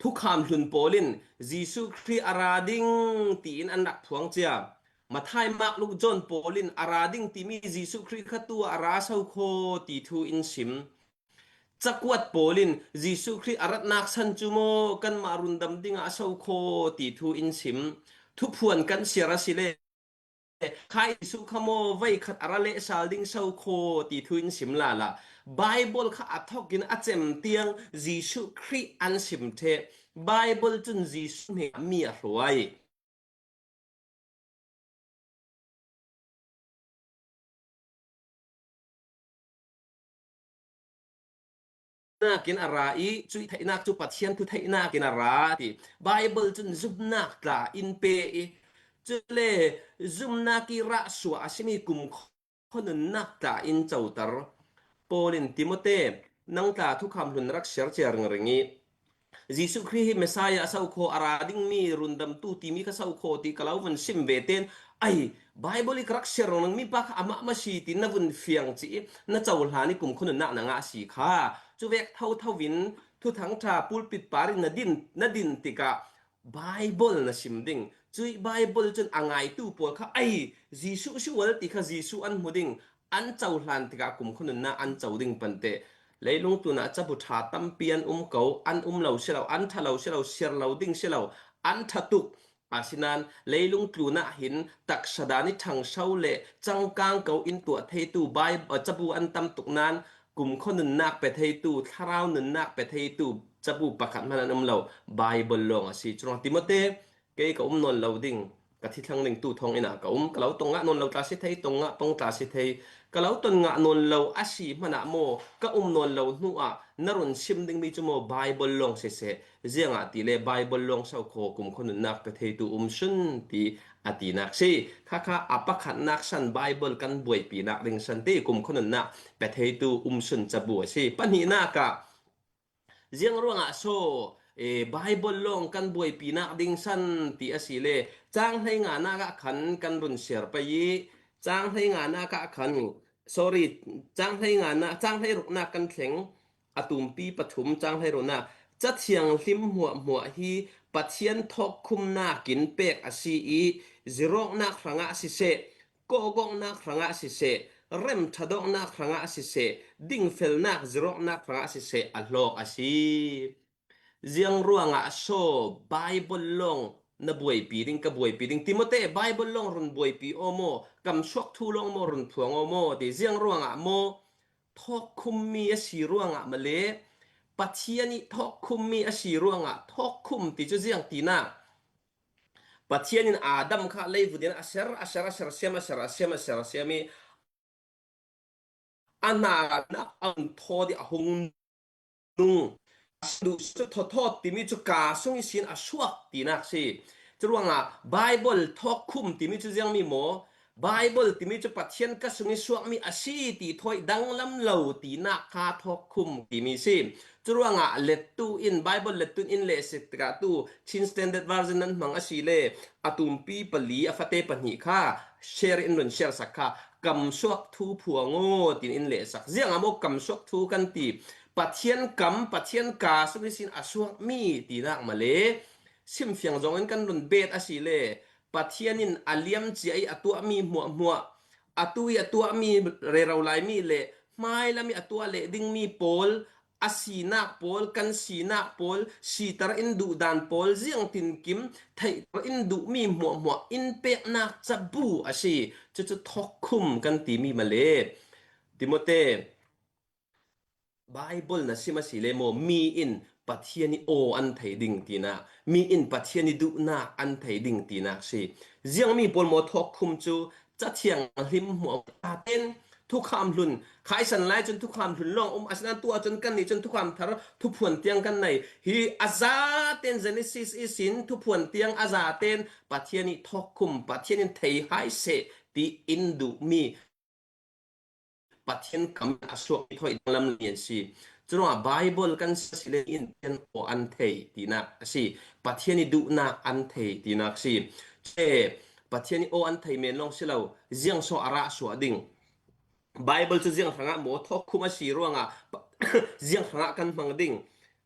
Thukham hlun pawl in Jesuh Khrih a ra ding tiin an rak phuang cia. Matthai, Mark, Luke, John pawl in a ra ding timi Jesuh Khrih kha tu a ra so kho ti thu in sim. Cakuat pawl in Jesuh Khrih a ratnak san cu maw kanmah rundam dingah a so kho ti thu in sim. Thuphuan kan siar a si le, khai Jesuh kha maw veikhat a ra lehsal ding so kho ti thu in sim lala. Baibal kha a thawk in a cem tiang Jesuh Khrih an sim ṭheh. Baibal cun Jesuh hnenah mi a hruai. Nakin a ra i, cuih theihnak cu Pathian thu theihnak in a ra, a ti. Baibal cun zumnak tla in pe i, cule zumnak i rahsuah a simi kumkhua nunnak tla in coter. Paul in, Timote, nang tla thukham hlun rak siar cia ringring i, Jesuh Khrih hi Messiah a so kho, a ra dingmi rundamtu timi kha so kho ti ka lo vun sim ve ten, ai, Baibal i ka rak siar ringring mi pa kha amah maw si ti na vun fiang ci i, na cohlan i kumkhua nunnak na ngah si kha. Cuvek thotho in Thuthang ṭha pulpit par in na din, na din tikah Baibal na sim ding. Cuih Baibal cun a ngaitu pawl kha, ai, Jesuh si ual ti kha Jesuh an hmu ding. An cohlan tikah kumkhua nunnak an co ding pante. Leilung tlunah cabu ṭha tampi an um ko, an um lo si lo, an ṭha lo si lo, siar lo ding si lo, an ṭha tuk. Asinain leilung tlunah hin taksa dan i ṭhangso le cangkang ko in tuah theitu Baib-, cabu an tam tuk nain kumkhua nunnak pe theitu, thlarau nunnak pe theitu cabu pakhat hman an um lo, Baibal lawng a si. Curuang Timote, kei ka um nawn lo ding, ka thi thlang ding tu thawng inn ah ka um, ka lo ton ngah nawn lo tla si thei, ton ngah pang tla si thei, ka lo ton ngah nawn lo a si hmanah maw, ka um nawn lo hnuah na run sim dingmi cu maw Baibal lawng siseh, ziangahtile Baibal lawng so kho kumkhua nunnak pe theitu um sun ti a tinak si. Khakha a pakhatnak san Baibal kan buaipinak ding san ti kumkhua nunnak pe theitu um sun cabu a si. Pahnihnak ah, ziang ruangah so, eh, Baibal lawng kan buaipinak ding san ti a si le, cang hlei nganak ah khan kan run siar pei i, cang hlei nganak ah khan, sorry, cang hlei nganak, cang hlei ruknak kan thleng, a tumpi pathum, cang hlei ruknak, Ca Thianghlim hmuahhmuah hi Pathian thawkkhumnak in pek a si i, zirawknak hrangah siseh, kawkawknak hrangah siseh, remṭhadawknak hrangah siseh, dingfelnak zirawknak hrangah siseh a hlawk a si. Ziang ruangah so Baibal lawng na buaipi ding, ka buaipi ding? Timote, Baibal lawng run buaipi aw maw, kamsuak thu lawng maw run phuang aw maw ti. Ziang ruangah maw? Thawkkhummi a si ruangah male, Pathian i thawkkhummi a si ruangah, thawkkhum ti cu ziang tinak? Pathian in Adam kha leivut in a ser, a ser, a ser siam, a ser, a siam, a ser, a siam i, a hna nak a hun thaw dih a hung nung. A duh cu thawthawt timi cu kaa sung ihsin a suak tinak si. Curuangah Bible thawkkhum timi cu ziangmi maw? Bible timi cu Pathian ka sung i suakmi a si ti thawi danglam lo tinak kha thawkkhum timi si. Curuangah lettu in, Bible lettu in lehsik tikah tu Chin Standard Version nan hmang a si le a tumpi pali a fate pahnih kha share in run share sak kha, kamsuak thu phuang aw tiin in lehsak. Ziangah maw kamsuak thu kan ti? Pathian kam, Pathian ka sung ihsin a suakmi tinak male simfiang zongin kan run bet a si le Pathian in a liamcia i a tuahmi hmuahhmuah, atu i a tuahmi rero laimi le hmailam i a tuah leh dingmi pawl, a sinak pawl, kan sinak pawl, sitar in duhdan pawl, ziangtinkim theihtar in duhmi hmuahhmuah in peknak cabu a si. Cucu thawkkhum kan timi male. Timote, Bible na sim a si le maw, mi in Pathian i aw an thei ding tinak, mi in Pathian i duhnak an thei ding tinak si. Ziangmi pawl maw thawkkhum cu Cathiang hlim hmuahhmuah ten thukham hlun, khaisan lai cun thukham hlun lawng um, asinain tuah cun kannih cun thukham thar thuphuan tiang kan nei. Hi a zaten Genesis ihsin thuphuan tiang a zaten Pathian i thawkkhum, Pathian in thei hai seh ti in duhmi, Pathian kam a suak i thawi danglam lian si. Curuangah Bible kan si le in Pathian aw an thei tinak a si. Pathian i duhnak an thei tinak si. Cule Pathian i aw an thei men lawng si lo, ziang saw a rah suah ding? Bible cu ziang hrangah maw thawkkhum a si ruangah ziang hrangah kan hmang ding?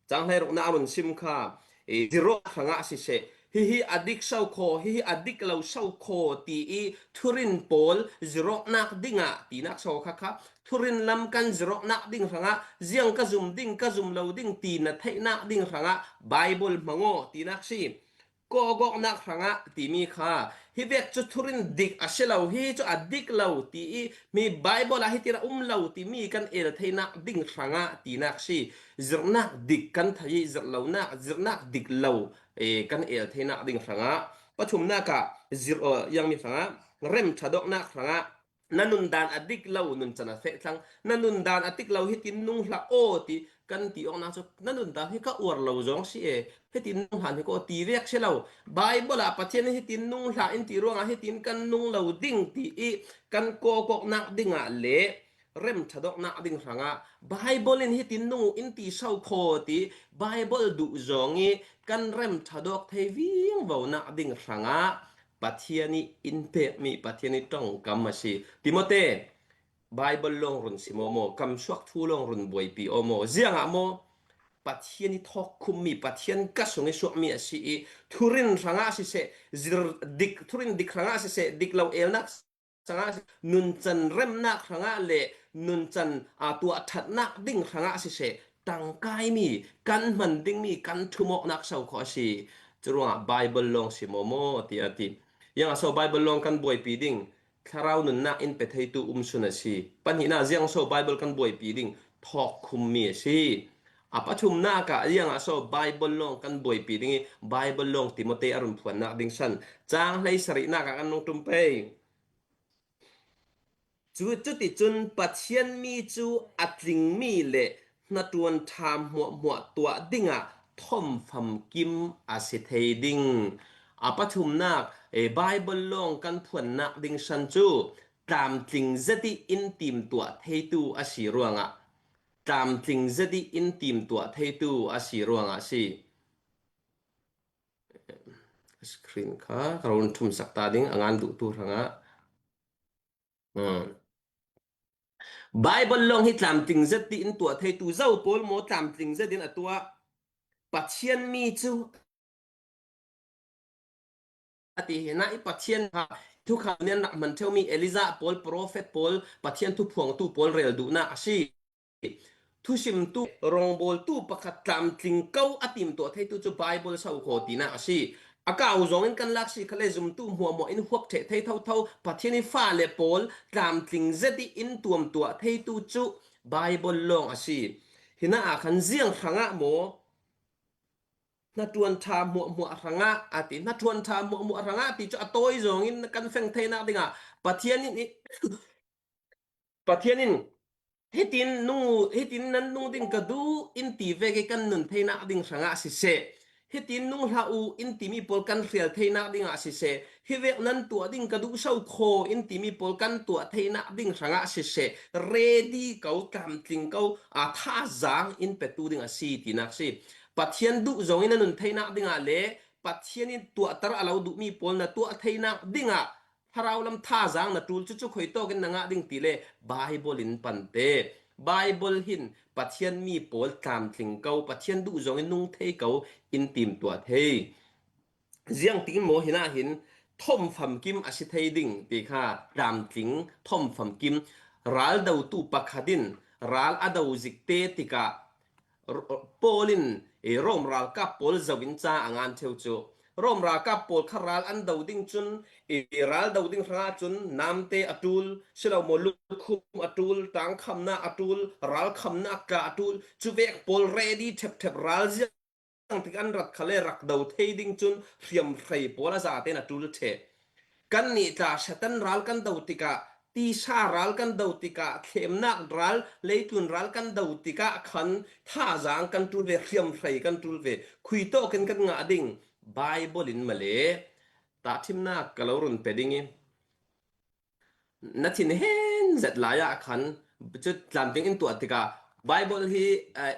Cang hleiruknak a run sim kha, i, zirawk hrangah siseh, hihi a dik so khaw, hihi a dik lo so khaw ti i thurin pawl zirawknak dingah tinak so kha kha, thurin lam kan zirawknak ding hrangah ziang ka zum ding, ka zum lo ding ti na theihnak ding hrangah Bible hmang aw tinak si. Kawkawknak hrangah timi kha, hi vek cu thurin dik a si lo, hi cu a dik lo ti i mi Bible ah hitin a um lo timi kan el theinak ding hrangah tinak si. Zirhnak dik kan thei i zirh lonak, zirhnak dik lo, eh, kan el theinak ding hrangah, pathumnak ah zirh, eh, iangmi hrangah, rem ṭhadawknak hrangah, na nundan a dik lo nuncan a feh thlang, na nundan a dik lo hitin nung hlah aw ti kan ti awknak cu, na nundan hi ka uar lo zong si e, hitin nung hlah hi kaw ti vek si lo. Bible ah Pathian in hitin nung hlah in ti ruangah hitin kan nung lo ding ti i kan kawkawknak dingah le rem ṭhadawknak ding hrangah Bible in hitin nung uh in ti so khaw ti Bible duh zong i kan rem ṭhadawk thei vingvonak ding hrangah Pathian i in pekmi Pathian i ṭongkam a si. Timote, Bible lawng run sim aw maw, kamsuak thu lawng run buaipi aw maw. Ziangah maw? Pathian i thawkkhummi, Pathian ka sung i suakmi a si i thurin hrangah siseh, zir dik, thurin dik hrangah siseh, dik lo elnak hrangah siseh, nuncan remnak hrangah le nuncan, aa, tuah ṭhatnak ding hrangah siseh, tangkaimi, kan hman dingmi kan ṭhumawknak so khaw a si. Curuangah Bible lawng sim aw maw ti a ti. Ziangah so Bible lawng kan buaipi ding? Thlarau nunnak in pe theitu um sun a si. Pahnihnak, ziangah so Bible kan buaipi ding? Thawkkhummi a si. A pathumnak ah ziangah so Bible lawng kan buaipi ding i Bible lawng Timote a run phuannak ding san cang hleisarihnak ah kan nung ṭum pei. Cu, cuticun Pathian mi cu a tlingmi le hnaṭuan ṭha hmuahhmuah tuah dingah thawm famkim a si thei ding. A pathumnak, eh, Bible lawng kan phuannak ding san cu tlamtling zet i in timtuah theitu a si ruangah, tlamtling zet i in timtuah theitu a si ruangah a si. Screen kha ka run ṭhumsak ta ding, a ngan duhtu hrangah. Hmm. Bible lawng hi tlamtling zet ti in tuah theitu zo pawl maw tlamtling zet in a tuah? Pathian mi cu a ti hi na i Pathian ha, thukham nih an rak hman ṭheumi Elijah pawl, profet pawl, Pathian thuphuangtu pawl rel duhnak a si. Thusimtu, rawngbawltu pakhat tlamtling ko a timtuah theitu cu Bible so khaw tinak a si. A kau zawngin kan lak si kha le zumtu hmuahhmuah in huap ṭheh thei thotho Pathian i fale pawl tlamtling zet i in tuamtuah theitu cu Bible lawng a si. Hinah ah khan ziang hrangah maw? Hnaṭuan ṭha hmuahhmuah hrangah a ti. Hnaṭuan ṭha hmuahhmuah hrangah ti cu a tawi zawngin kan feng theinak dingah Pathian in i, Pathian in hitin nung, hitin nan nung ding ka duh in ti vek i kan nun theinak ding hrangah siseh, hitin nung hlah uh in timi pawl kan hrial theinak dingah siseh, hivek nan tuah ding ka duh so khaw in timi pawl kan tuah theinak ding hrangah siseh, ready ko, tlamtling ko, a thazang in petu ding a si tinak si. Pathian duh zongin a nun theinak dingah le Pathian in tuahter a lo duhmi pawl na tuah theinak dingah thlarau lam thazang na tul cucu khuitawkin na ngah ding ti le Bible in pante. Bible hin Pathian mi pawl tlamtling ko, Pathian duh zongin nung thei ko in timtuah thei. Ziangtin maw hinah hin thawm famkim a si thei ding ti kha tlamtling thawm famkim. Ral dotu pakhat in ral a do zikte tikah Paul in Rom ralkap pawl zoin ca a ngan theu cu. Rom ralkap pawl kha ral an do ding cun, ral do ding hrangah cun namte a tul, si lo maw, lukhum a tul, tangkhamnak a tul, ralkhamnak tla a tul, cuvek pawl ready ṭhepṭhep, ral ziang tik an rat kha le rak do thei ding cun hriamhrei pawl a zaten a tul ṭheh. Kannih tla Satan ral kan do tikah, tisa ral kan do tikah, thlemnak ral, leitlun ral kan do tikah khan thazang kan tul ve, hriamhrei kan tul ve. Khuitawkin kan ngah ding Bible in male tahṭhimnak ka lo run pe ding i, na thinhen zet lai ah khan cu tlamtling in tuah tikah Bible hi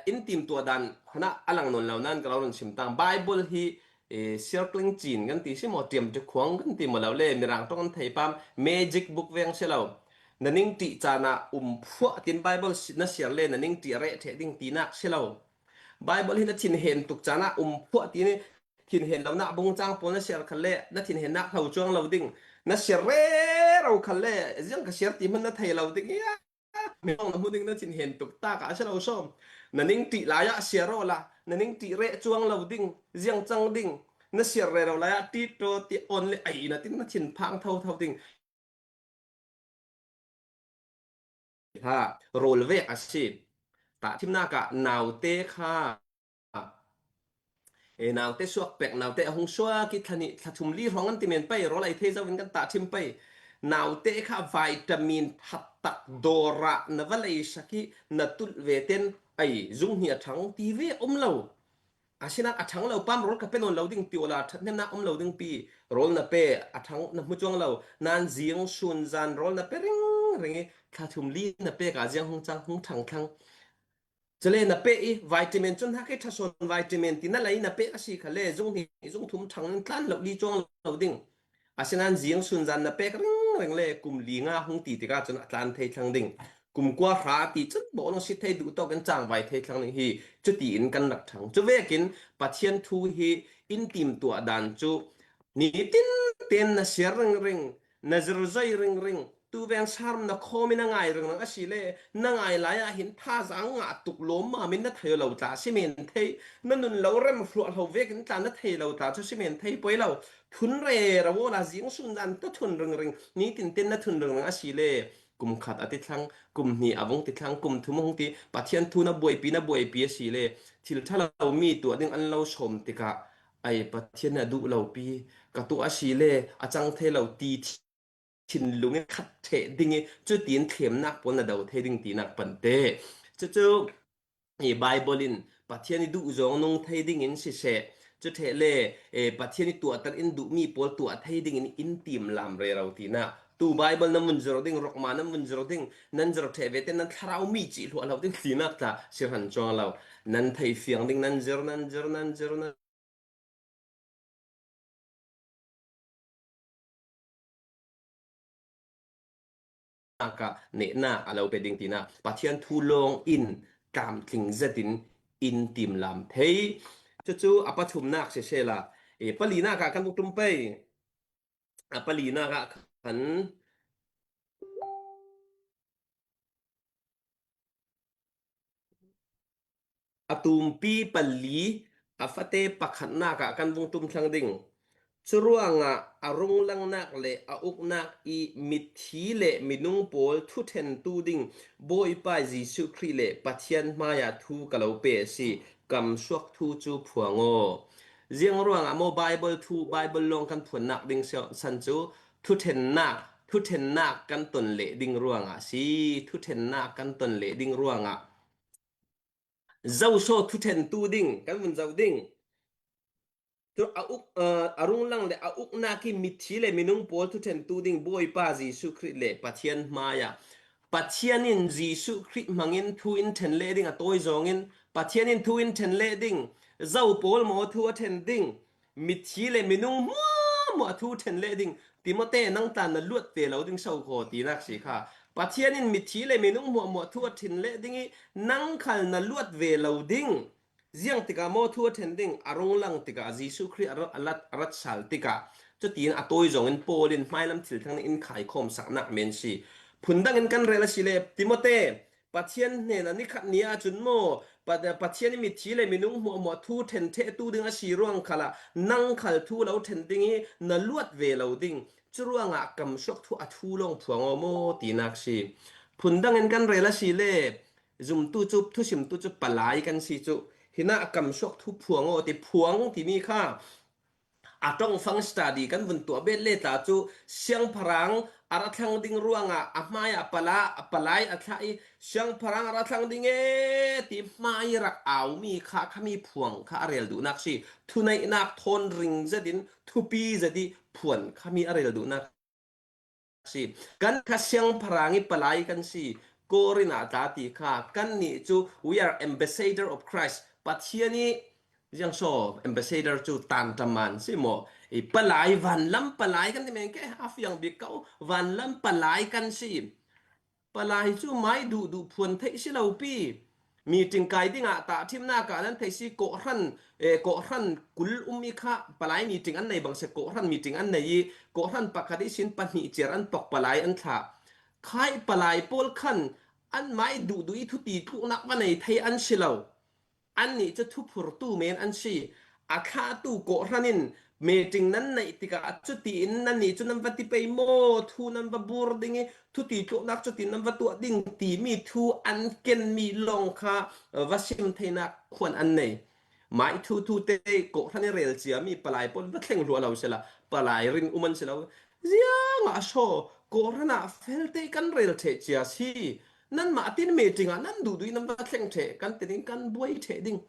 in timtuah dan khanah a lang nawn lo nan ka lo run sim tang. Bible hi siar tling cin kan ti si maw, ṭiam ṭi khuang kan ti maw lo le, Mirang ṭong an thei pam, magic book veng si lo. Na ning ṭih caan ah um phuah tin Bible na siar le na ning ṭih a reh ṭheh ding tinak si lo. Bible hi na thinhen tuk caan ah um phuah tin thinhen lonak bungcang pawl na siar khan le na thinhennak hlo cuang lo ding. Na siar rero khan le ziang ka siar ti hman na thei lo ding. Ia, mi na hmu ding na thinhen tuk tak ah a si lo sawm. Na ning ṭih lai ah siar awla na ning ṭih reh cuang lo ding. Ziang cang ding. Na siar rero lai ah ṭit ṭaw ti on le ai na tin na thinphang thotho ding. Ha, rawl vek a si. Tahṭhimnak ah naute kha, e, naute suak pek, naute a hung suak i thla hnih, thla thum li hrawng an ti men pei, rawl ai thei zo in kan tahṭhim pei. Naute kha vitamin thattak dawr ah na va leisak i na tulh ve ten ai zung hnih a ṭhang ti ve um lo. Asinain a ṭhang lo pam rawl ka pe nawn lo ding ti awla ṭhathnemnak um lo ding pi, rawl na pe a ṭhang na hmu cuang lo. Nan zing sun zan rawl na pe ringring i thla thum li na pek ah ziang hung cang, hung ṭhang thlang. Cule na pe i vitamin cun hak i ṭha sawn vitamin ti na lei na pe a si kha le zung hnih zung thum ṭhang in tlan lo li cuang lo ding. Asinain zing sun zan na pek ringring le kum li nga hung ti tikah cun a tlan thei thlang ding. Kum kua hra ti cun bawlung si thei duh tawk in cangvai thei thlang ding hi cuti in kan rak ṭhang. Cuvekin Pathian thu hi in timtuah dan cu nitin ten na siar ringring, na zirzoi ringring, tuveng sarm na khawm in na ngai ringring a si le na ngai lai ah hin thazang ngah tuk lawmmam in na thei lo tla si men thei, na nun lo rem hluahhlo vekin tla na thei lo tla cu si men thei poi lo. Thun rero awla zing sun zan ta thun ringring, nitin ten na thun ringring a si le kum khat a ti thlang, kum hnih a vung ti thlang, kum thum a hung ti, Pathian thu na buaipi, na buaipi a si le thil ṭha lo mi tuah ding an lo sawm tikah ai Pathian a duh lo pi ka tuah a si le a cang thei lo ti thinlung in khat ṭheh ding i cutin thlemnak pawl na do thei ding tinak pante. Cucu i Bible in Pathian i duh zong nung thei dingin siseh, cuṭheh le, e, Pathian i tuahter in duhmi pawl tuah thei dingin in timlam rero tinak. Tu Bible nan vun zir ding, rokma nan vun zir ding, nan zir ṭheh vete nan thlarau mi cih hluah lo ding tinak tla si hran cuang lo. Nan thei fiang ding nan zir, nan zir, nan zir, nan nak ah nehnak a lo pe ding tinak Pathian thu lawng in tlamtling zetin in timlam thei. Cucu a pathumnak sisehla, e, palinak ah kan vung tum pei. A palinak ah khan a tumpi pali, a fate pakhatnak ah kan vung tum thlang ding. Curuangah a runglangnak le a uknak i mithi le minung pawl thuṭhentu ding Bawipa Jesuh Khrih le Pathian hmaiah thu ka lo pe a si. Kamsuak thu cu phuang aw. Ziang ruangah maw Bible thu, Bible lawng kan phuannak ding san cu thuṭhennak, thuṭhennak kan ton leh ding ruangah a si. Thuṭhennak kan ton leh ding ruangah. Zoso thuṭhentu ding kan vun zoh ding. Cu a uk, aa, a runglang le a uknak i mithi le minung pawl thuṭhentu ding Bawipa Jesuh Khrih le Pathian hmaiah Pathian in Jesuh Khrih hmangin thu in ṭhen leh ding a tawi zawngin Pathian in thu in ṭhen leh ding, zo pawl maw thu a ṭhen ding, mithi le minung hmuahhmuah thu ṭhen leh ding, Timote nang tla na luat ve lo ding so khaw tinak si kha. Pathian in mithi le minung hmuahhmuah thu a ṭhen leh ding i nang khal na luat ve lo ding. Ziang tikah maw thu a ṭhen ding, a runglang tikah Jesuh Khrih a rat, a lat, a rat sal tikah. Cutiin a tawi zawngin Paul in hmailam thil thang in khaikhawm saknak men si. Phundang in kan rel a si le Timote, Pathian hnenah nikhat ni ahcun maw, Pa-, Pathian i mithi le minung hmuahhmuah thu ṭhen ṭhehtu ding a si ruang khalah nang khal thu lo ṭhen ding i na luat ve lo ding. Curuangah kamsuak thu a thu lawng phuang aw maw tinak si. Phundang in kan rel a si le zumtu cu, thusimtu cu palai kan si cu. Hinah kamsuak thu phuang aw ti phuang timi kha a ṭongfang study kan vun tuah bet le tla cu siangpahrang a ra thlang ding ruangah a hmaiah pala, a palai a thlah i siangpahrang a ra thlang ding e ti hmai rak aumi kha khami phuang kha a rel duhnak si. Thuneihnak thawn ring zetin thupi zet i phuan khami a rel duhnak si. Kan kha siangpahrang i palai kan si. Korin ah tla ti kha kannih cu we are ambassador of Christ. Pathian i ziang saw ambassador cu tantaman si maw? I palai vanlam palai kan ti men ke a fiang bik ko vanlam palai kan si. Palai cu mai duhduh phuan theih si lo pi. Meeting kai dingah tahṭhimnak ah nan theih si kawhhran, eh, kawhhran kul um i kha palai meeting an nei bang si kawhhran meeting an nei i kawhhran pakhat ihsin pahnih ciar an pok palai an thlah. Khai palai pawl khan an mai duhduh i thuti tluknak va nei thei an si lo. Annih cu thuphurtu men an si. A thlahtu kawhhran in meeting nan neih tikah cutiin nannih cu nan va ti pei maw, thu nan va bur ding i thuti tluknak cutin nan va tuah ding timi thu an kenmi lawng kha va sim theinak khuan an nei. Mai thu thu te kawhhran i rel ciami palai pawl va thleng hluah lo sila, palai ring um an si lo. Ziangah saw kawhhran ah fel te kan rel ṭheh cia si. Nanmah tin meeting ah nan duhduh i nan va thleng ṭheh kan ti ding, kan buai ṭheh ding.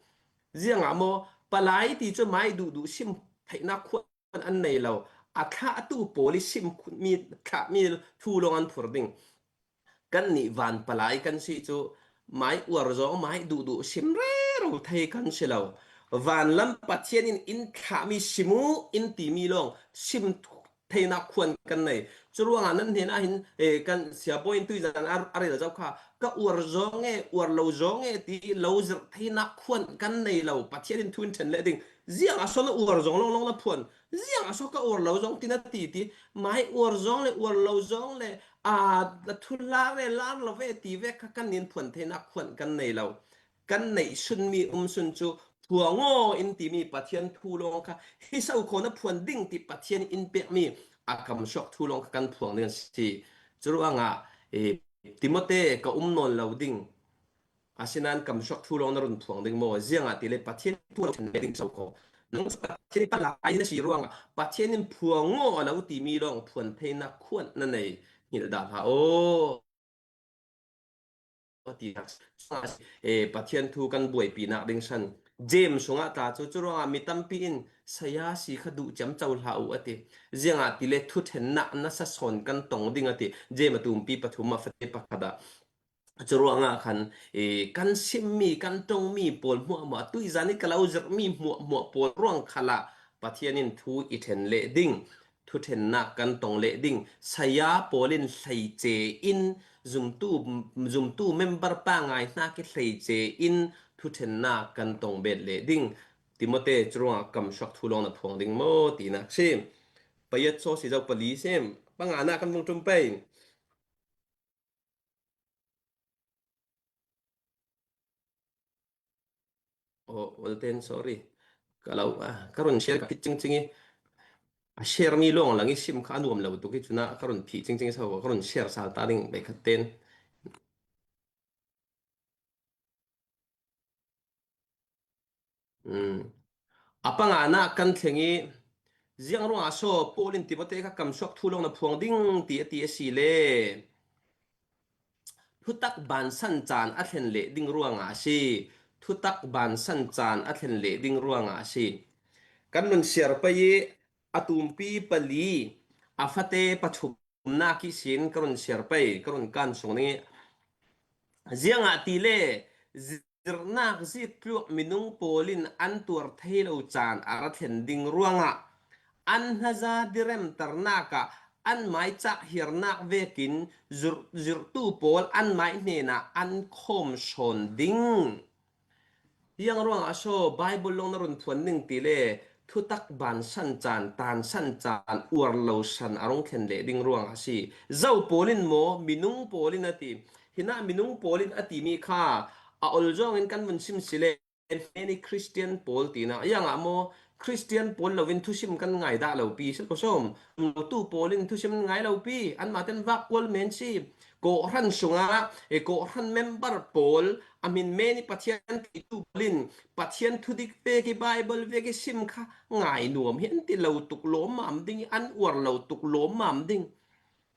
Ziangah maw palai ti cu mai duhduh sim theihnak khuan an nei lo. A thlahtu pawl i sim mi, thlahmi thu lawng an phur ding. Kannih van palai kan si cu mai uar zawng mai duhduh sim rero thei kan si lo. Vanlam Pathian in in thlahmi sim uh in timi lawng sim theinak khuan kan nei. Curuangah nan hnenah hin, eh, kan siabawi in tuizan a, a rel zo kha ka uar zawng e, uar lo zawng e ti lo zirh theinak khuan kan nei lo. Pathian in thu in ṭhen leh ding. Ziangah saw na uar zawng lawnglawng na phuan? Ziangah saw ka uar lo zawng ti na ti ti. Mai uar zawng le uar lo zawng le, aa, na thu lar le lar lo ve ti ve kha kan nin phuan theinak khuan kan nei lo. Kan neih sunmi um sun cu phuang aw in timi Pathian thu lawng kha hi so khaw na phuan ding ti Pathian in pekmi a kamsuak thu lawng kha kan phuang ding a si. Curuangah, eh, Timote ka um nawn lo ding. Asinain kamsuak thu lawng na run phuang ding maw? Ziangahtile Pathian thu lo ṭhen ding so khaw. Nang Pathian in palai na si ruangah Pathian in phuang aw a lo timi lawng phuan theinak khuan na nei. Hngilh dah hlah aw. Ti, eh, Pathian thu kan buaipinak ding san. James sungah ta cu, curuangah mi tampi in saya si kha duh ciamco hlah uh a ti. Ziangahtile thuṭhennak nasa sawn kan tong ding a ti. James a tumpi pathum ah fate pakhat ah. Curuangah khan, eh, kan simmi, kan ṭongmi pawl hmuahhmuah, tuizan i ka lo zirhmi hmuahhmuah pawl ruang khalah Pathian in thu i ṭhen leh ding. Thuṭhennak kan tong leh ding. Saya pawl in hleice in zumtu, zumtu member pangai hnak i hleice in thuṭhennak kan tong bet leh ding. Timote curuangah kamsuak thu lawng na phuang ding maw tinak si. Payat saw si zo pali si. Panganak kan vung ṭum pei. Oh, well then, sorry. Ka lo, ah, ka run share ka phit cingcing i. A share mi lawng lang i sim kha a nuam lo tuk i cunah ka run phih cingcing i so ka run share sal ta ding bei khat ten. Hmm. A panganak kan thleng i ziang ruangah saw Paul in Timote kha kamsuak thu lawng na phuang ding ti a ti a si le. Thutak bansan caan a thlen leh ding ruangah a si. Thutak bansan caan a thlen leh ding ruangah a si. Kan run siar pei i a tumpi pali, a fate pathumna kihsin ka run siar pei, ka run kan sung ning i. Ziangah tile, zirnak zik tluak minung pawl in an tuar thei lo caan a ra thlen ding ruangah an hnaza diremternak ah an maicah hiarnak vekin zir-, zirtu pawl an mai hnenah an khawm sawn ding. Hiang ruangah saw Bible lawng na run phuan ning tile, thutak bansan caan, tansan caan, uar lo san a rung thlen leh ding ruangah si. Zo pawl in maw, minung pawl in a ti. Hinah minung pawl in a timi kha a ol zawngin kan vun sim si le, many Christian pawl tina. Hiangah maw, Christian pawl loin thusim kan ngai dah lo pi, si ko sawm. Lotu pawl in thusim ngai lo pi, anmah ten vak kual men si. Kawhhran sungah, e, kawhhran member pawl, a min men i Pathian theitu pawl in, Pathian thu dik vek i Bible vek i sim kha ngai nuam hi an ti lo tuk lawmmam ding, an uar lo tuk lawmmam ding.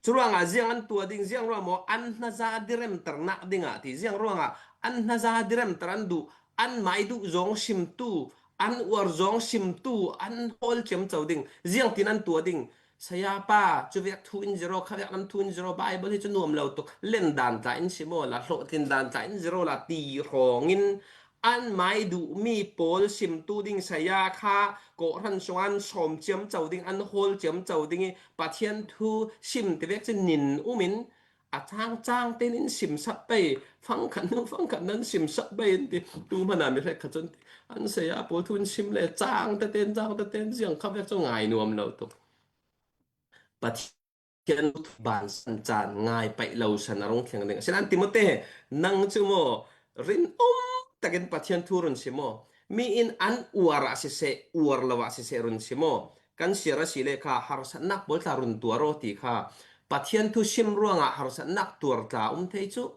Curuangah ziang an tuah ding, ziang ruang maw, an hnaza diremternak dingah ti, ziang ruangah an hnaza diremter an duh, an mai duh zawng simtu, an uar zawng simtu, an hawl ciamco ding, ziangtin an tuah ding. Sayapa, cuvek thu in zero, khavek lam thu in zero, Bible hi cu nuam lo tuk, len dan tla in sim aw la, hlawhtlin dan tla in zero la, ti hrawngin an mai duhmi pawl simtu ding saya kha kawhhran sungah an sawm ciamco ding, an hawl ciamco ding i Pathian thu sim ti vek cin nin umin a cangcang tein in simsak pei, fangkhat nu fangkhat nan simsak pei in ti. Tu hmana mi hrekkhat cun an saya pawl thu in sim le cang teten, cang teten, ziang kha vek cu ngai nuam lo tuk. Pathian Pathian bansan caan ngai paih lo san a rung thleng ding. Asinain Timote, nang cu maw, rinum takin Pathian thu run sim aw. Mi in an uar ah siseh, uar lo ah siseh run sim aw. Kan siar a si le kha harsatnak pawl tla run tuar aw ti kha. Pathian thu sim ruangah harsatnak tuar tla um thei cu.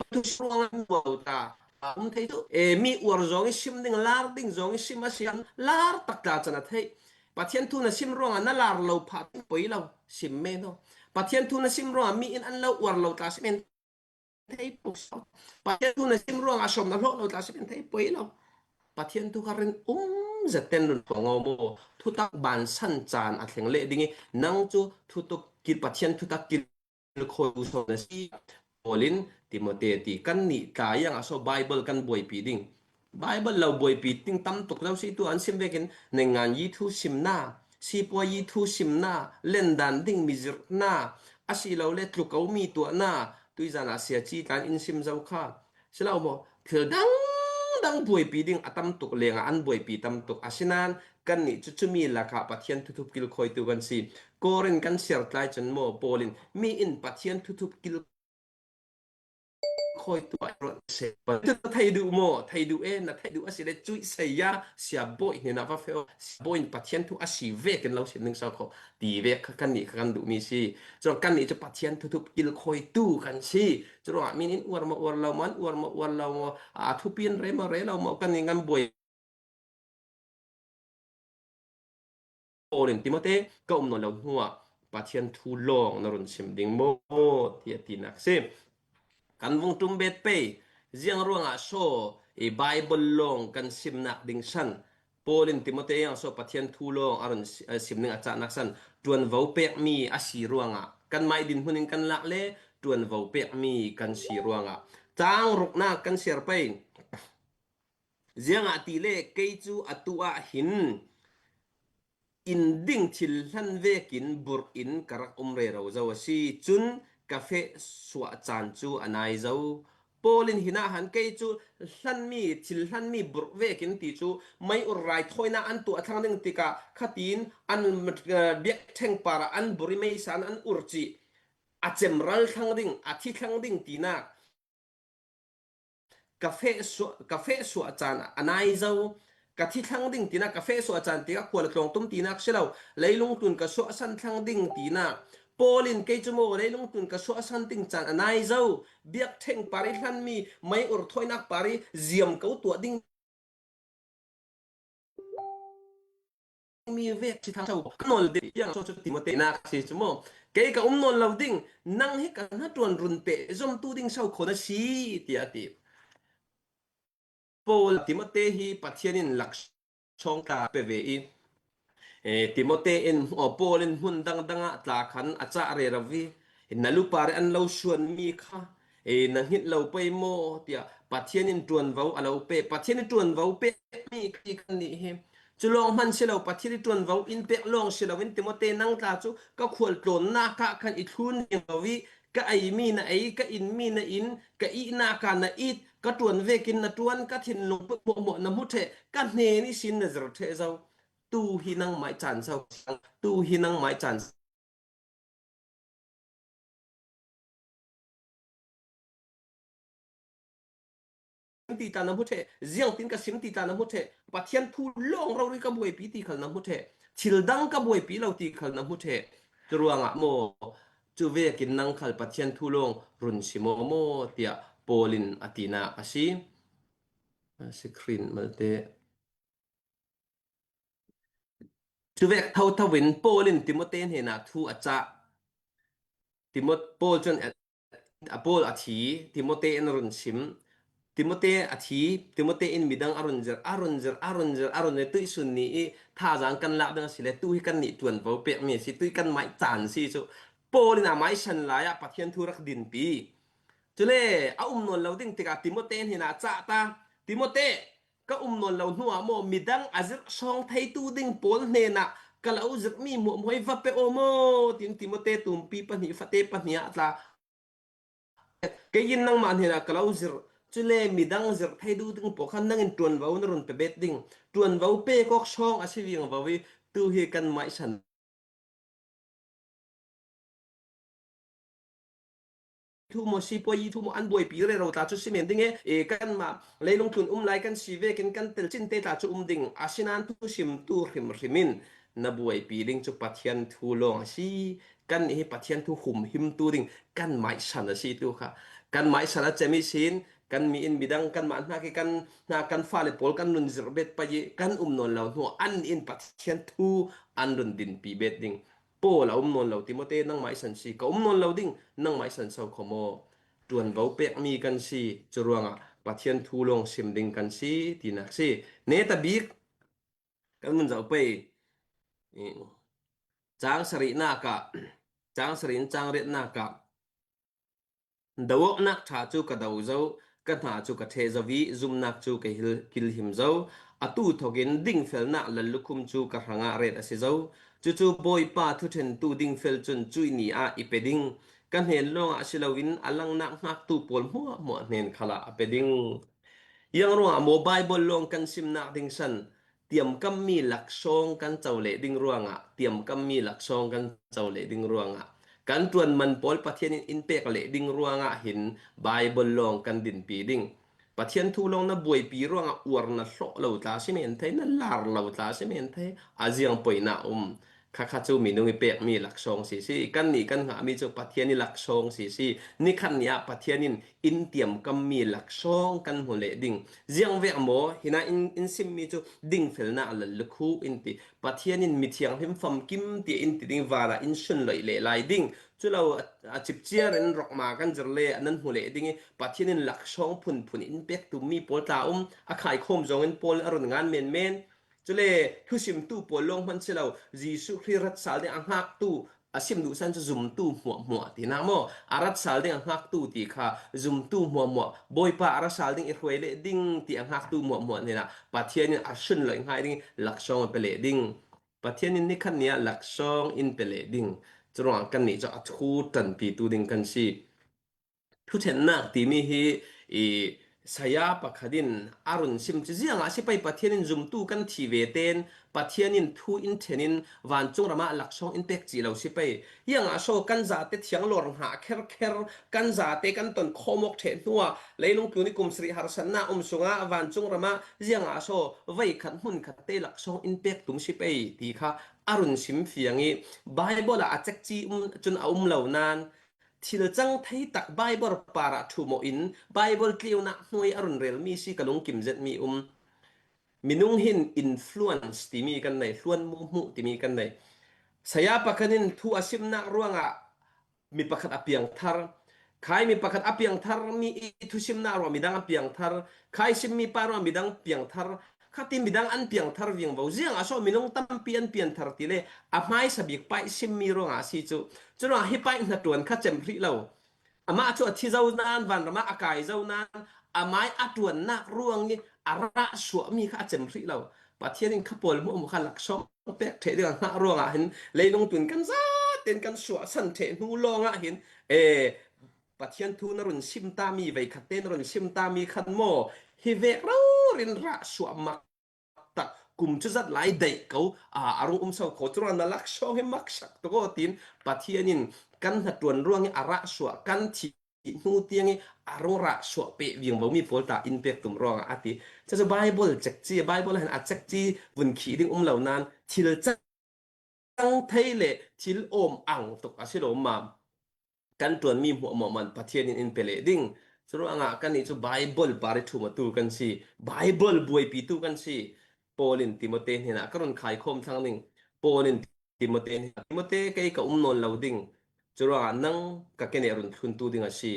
Pathian thu ruangah an uar lo tla, a um thei cu. E, mi uar zong i sim ding, lar ding zong i sim a si an lar tak tla can a theih. Pathian thu na sim ruangah na lar lo phah ding poi lo, sim men aw. Pathian thu na sim ruangah mi in an lo uar lo tla sim en thei poi lo. Pathian thu na sim ruangah sawm na hlawh lo tla sim en thei poi lo. Pathian thu kha rinum zet ten run phuang aw maw. Thutak bansan caan a thleng leh ding i nang cu thutuk kil, Pathian thutak kil khawitu so na si. Paul in Timote ti, kannih tla iang a so Bible kan buaipi ding. Bible lo buaipi ding tam tuk lo si tu an sim vekin, neingan yi thu simna, sipuai yi thu simna, lendan ding mizirhna, a si lo le tluko mi tuahna, tuizan ah siaci tlan in sim zo kha. Si lo maw? Thil dangdang buaipi ding a tam tuk lengah an buaipi tam tuk. Asinain kannih cu cumi lakah Pathian thuthup kilkhawitu kan si. Korin kan siar tlai cun maw, Paul in mi in Pathian thuthup kilkhawitu a ruat a si. Pathian thu thei duh maw? Thei duh e, na thei duh a si le cuih saya, siabawi hnenah va feh aw. Siabawi in Pathian thu a si vekin lo sim ning so kho. Ti vek kha kannih kha kan duhmi si. Curuang kannih cu Pathian thuthup kilkhawitu kan si. Curuangah min in uar maw uar lo maw, an uar maw uar lo maw, a thupi in re maw re lo maw, kannih ngan buai. Paul in Timote, ka um nawn lo hnuah Pathian thu lawng na run sim ding maw? Tiah tinak si. Kan vung tum bet pei, ziang ruangah so i Bible lawng kan simnak ding san Paul in Timote iang so Pathian thu lawng a run si-, a sim ning a cahnak san ṭuanvo pekmi a si ruangah, kanmah i dinhmun in kan lak le ṭuanvo pekmi kan si ruangah, cang ruknak kan siar pei. Ziangahtile kei cu atu ah hin in ding thil hlan vekin burh in ka rak um rero zo a si. Cun ka feh suah caan cu a nai zo. Paul in hinah han kei cu hlanmi, thil hlanmi burh vekin ti cu mei ur raithawinak an tuah thlang ding tikah khatin an, eh, biakṭheng parah an burh i meisa an ur cih a cemral thlang ding, a thi thlang ding tinak ka feh suah, ka feh suah caan a nai zo. Ka thi thlang ding tinak, ka feh suah caan tikah khual a tlawng tum tinak si lo, leilung tlun ka suahsan thlang ding tinak. Paul in kei cu maw leilung tlun ka suahsan ding caan a nai zo. Biakṭheng par i hlanmi, mei ur thawinak par i ziam ko tuah ding mi vek si thang so, ka nawl dih, iang so cu Timote nak si cu maw? Kei ka um nawn lo ding, nang hi ka hnaṭuan run peh zomtu ding so kho na si, tiah a ti. Paul, Timote hi Pathian in laksawng tla pe ve i, eh, Timote in, aw, Paul in hmun dangdang ah tla khan a cah rero i, na lupa rih an lo suan mi kha, eh, na ngit lo pei maw, tiah Pathian in ṭuanvo a lo pe. Pathian in ṭuanvo pek mi khi kan nih hi. Cu lawng hman si lo, Pathian in ṭuanvo in pek lawng si lo in, Timote, nang tla cu ka khualtlawnnak ah khan i thlun vivo i, ka eimi na ei, ka inmi na in, ka ihnak ah na it, ka ṭuan vekin na ṭuan, ka thinlung hmuahhmuah na hmu ṭheh, ka hnen ihsin na zir ṭheh zo. Tu hi nangmah i caan so, tu hi nangmah i caan so. Ti tla na hmu ṭheh, ziangtin ka sim ti tla na hmu ṭheh, Pathian thu lawng rori ka buaipi ti khal na hmu ṭheh, thil dang ka buaipi lo ti khal na hmu ṭheh. Curuangah maw, cu vekin nang khal Pathian thu lawng run si maw maw, tiah Paul in a tinak a si. A si khin malte. Cu vek thotho in Paul in Timote hnenah thu a cah. Timo-, Paul cun a, a Paul a thi, Timote in a run sim. Timote a thi, Timote in midang a run zir, a run zir, a run zir, a run zir, tuihsun ni i thazaang kan lak ding a si le, tu hi kan nih ṭuanvo pekmi a si, tu hi kan maih caan si cu. Paul in a maihsan lai ah Pathian thu rak dinpi. Cule a um nawn lo ding tikah Timote hnenah cah ta. Timote, ka um nawn lo hnuah maw midang a zirh sawng theitu ding pawl hnenah ka lo zirhmi hmuahhmuah i va pe aw maw? Tin Timote tumpi pahnih fate pahnih ah tla. Kei in nangmah hnenah ka lo zirh, cule midang zirh theitu ding pawl khan nangin ṭuanvo na run pe bet ding. Ṭuanvo pek awk sawng a si viangvo i tu hi kan maihsan thu maw, sipuai i thu maw, an buaipi rero tla cu si men ding e. E, kanmah leilung tlun um lai kan si vekin kan telcin te tla cu um ding. Asinain thusimtu hrimhrim in na buaipi ding cu Pathian thu lawng a si. Kan nih hi Pathian thu humhimtu ding kan maihsan a si tu kha. Kan maihsan a cem ihsin kan mi in midang kanmah hnak i kan hna kan fale pawl kan nun zirh bet pah i kan um nawn lo hnu an in Pathian thu an run dinpi bet ding. Paul a um nawn lo, Timote nangmah i san si, ka um nawn lo ding, nangmah i san so kho maw? Ṭuanvo pekmi kan si, curuangah Pathian thu lawng sim ding kan si, tinak si. Neta bik kan vun zoh pei. Cang sarihnak ah, cang sarih in cang riatnak ah, do awknak ṭha cu ka do zo, ka hna cu ka ṭheh zo i, zumnak cu ka hil, kilhim zo. Atu thokin dingfelnak lallukhum cu ka hrangah ret a si zo. Cucu Bawipa thuṭhentu dingfel cun cuih ni ah i pe ding. Ka hnen lawngah si loin a langnak hngaktu pawl hmuahhmuah hnen khalah a pe ding. Ziang ruangah maw Baibal lawng kan simnak ding san tiamkammi laksawng kan co leh ding ruangah, tiamkammi laksawng kan co leh ding ruangah, kan ṭuan man pawl Pathian in in pek leh ding ruangah hin Baibal lawng kan dinpi ding. Pathian thu lawng na buaipi ruangah uar na hlawh lo tla si men thei, na lar lo tla si men thei, a ziang poinak um. Khakha cu minung i pekmi laksawng si si, kan nih kan hngahmi cu Pathian i laksawng si si. Nikhat ni ah Pathian in in tiamkammi laksawng kan hmu leh ding. Ziangvek maw, hinah in, in simmi cu dingfelnak lallukhu in ti. Pathian in mithianghlim famkim tiah in ti ding, vanah in sunloih leh lai ding. Culo a, a cipciar in rawkma kan zir le a nan hmu leh ding i Pathian in laksawng phunphun in pek tummi pawl tla um, a khaikhawm zongin Paul in a run ngan menmen. Cule thusimtu pawl lawng hman si lo, Jesuh Khrih rat sal ding a hngaktu, a sim duhsan cu zumtu hmuahhmuah tinak maw? A rat sal ding a hngaktu ti kha zumtu hmuahhmuah, Bawipa a ra sal ding i hruai leh ding ti a hngaktu hmuahhmuah hnenah Pathian in a sunloih hngai ding laksawng a pe leh ding. Pathian in nikhat ni ah laksawng in pe leh ding. Curuangah kannih cu a thu ṭanpitu ding kan si. Thuṭhennak timi hi i saya pakhat in a run sim cu, ziangah si pei Pathian in zumtu kan thi ve tein Pathian in thu in ṭhen in vancung ramah laksawng in pek ci lo si pei. Ziangah so kan zate thianglawr hngah kherkher, kan zate kan ton khawm awk ṭheh hnuah leilung tlun i kum sarih harsatnak um sungah vancung ramah ziangah so veikhat hmunkhat te laksawng in pek tum si pei ti kha a run sim fiang i Baibal ah a cekci um cun a um lo nain thil cang thei tak Baibal parah ṭhumawh in Baibal tleunak hnuai a run relmi si ka lungkim zetmi um. Minung hin influence timi kan nei, hluan muhmuh timi kan nei. Saya pakhat in thu a simnak ruangah mi pakhat a piangthar. Khai mi pakhat a piangthar, mi i thusimna ruang midang a piangthar, khai sim mi pa ruang midang piangthar, khati midang an piangthar viang vo. Ziang a so minung tampi an piangthar ti le, a hmai sabik pai sim mi ruang a si cu. Cu ruang hi pai hna tuan kha cem hrih lo. Amah cu a thi zo nan, vanram ah a kai zo nan, a mai a tuannak ruang i a rah suahmi kha a cem hrih lo. Pathian in kha pawl hmuahhmuah kha laksawng pek ṭheh ding a hngah ruangah hin leilung tun kan zaten kan suahsan ṭheh hnu lawngah hin, e, Pathian thu na run sim ta mi, veikhat te na run sim ta mi khan maw, hi vek rori in rah suah mak tak, kum cu zat lai daih ko, a, a rung um so kho, cu ruang na laksawng hi maksak tuk aw, tiin Pathian in kan hnaṭuan ruang i a rah suah, kan thih hnu tiang i a rung rah suah peh viang vo mi pawl ta in pek tum ruangah a ti. Cucu Baibal cekci, Baibal ah hin a cekci vun khih ding um lo nan, thil cang thei le thil awm ang tuk a si lo ma. Kan ṭuanmi hmuahhmuah man Pathian in in pe leh ding. Curuangah kannih cu Baibal par i ṭhum atu kan si. Baibal buaipitu kan si. Paul in Timote hnenah ka run khaikhawm thlang ding. Paul in Timote hnenah, Timote, kei ka um nawn lo ding. Curuangah nang ka ke nih run thluntu ding a si.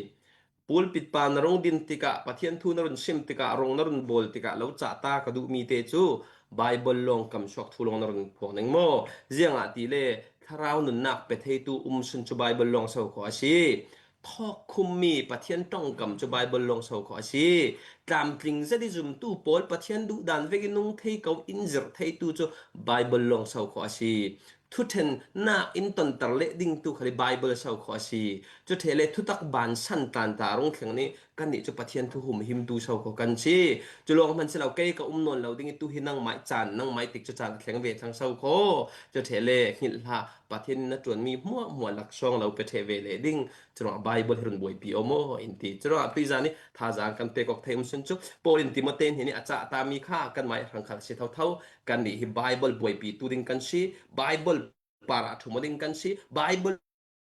Pulpit pa na rung din tikah, Pathian thu na run sim tikah, rung na run bawl tikah, lo cah ta ka duhmi te cu Baibal lawng kamsuak thu lawng na run phuang ning maw? Ziangahtile thlarau nunnak pe theitu um sun cu Baibal lawng so kho a si. Thawkkhummi Pathian ṭongkam cu Baibal lawng so kho a si. Tlamtling zet i zumtu pawl Pathian duhdan vek i nung thei ko in zirh theitu cu Baibal lawng so kho a si. Thuṭhennak in tonter leh dingtu khal i Baibal so kho a si. Cu ṭheh le thutak bansan tlanta a rung thleng nih kannih cu Pathian thu humhimtu so kho kan si. Cu lawng hman si lo, kei ka um nawn lo ding i tu hi nangmai caan, nangmai tik cu caan a thleng ve thlang so kho. Cu ṭheh le hngilh hlah, Pathian in na ṭuanmi hmuahhmuah laksawng lo pe ṭheh ve leh ding. Curuangah Baibal hi run buaipi aw maw in ti. Curuangah tuizan i thazaang kan pek awk thei um sun cu Paul in Timote hnen i a cah tami kha kanmai hrang khal si thotho. Kannih hi Baibal buaipitu ding kan si. Baibal parah ṭhum aw ding kan si. Baibal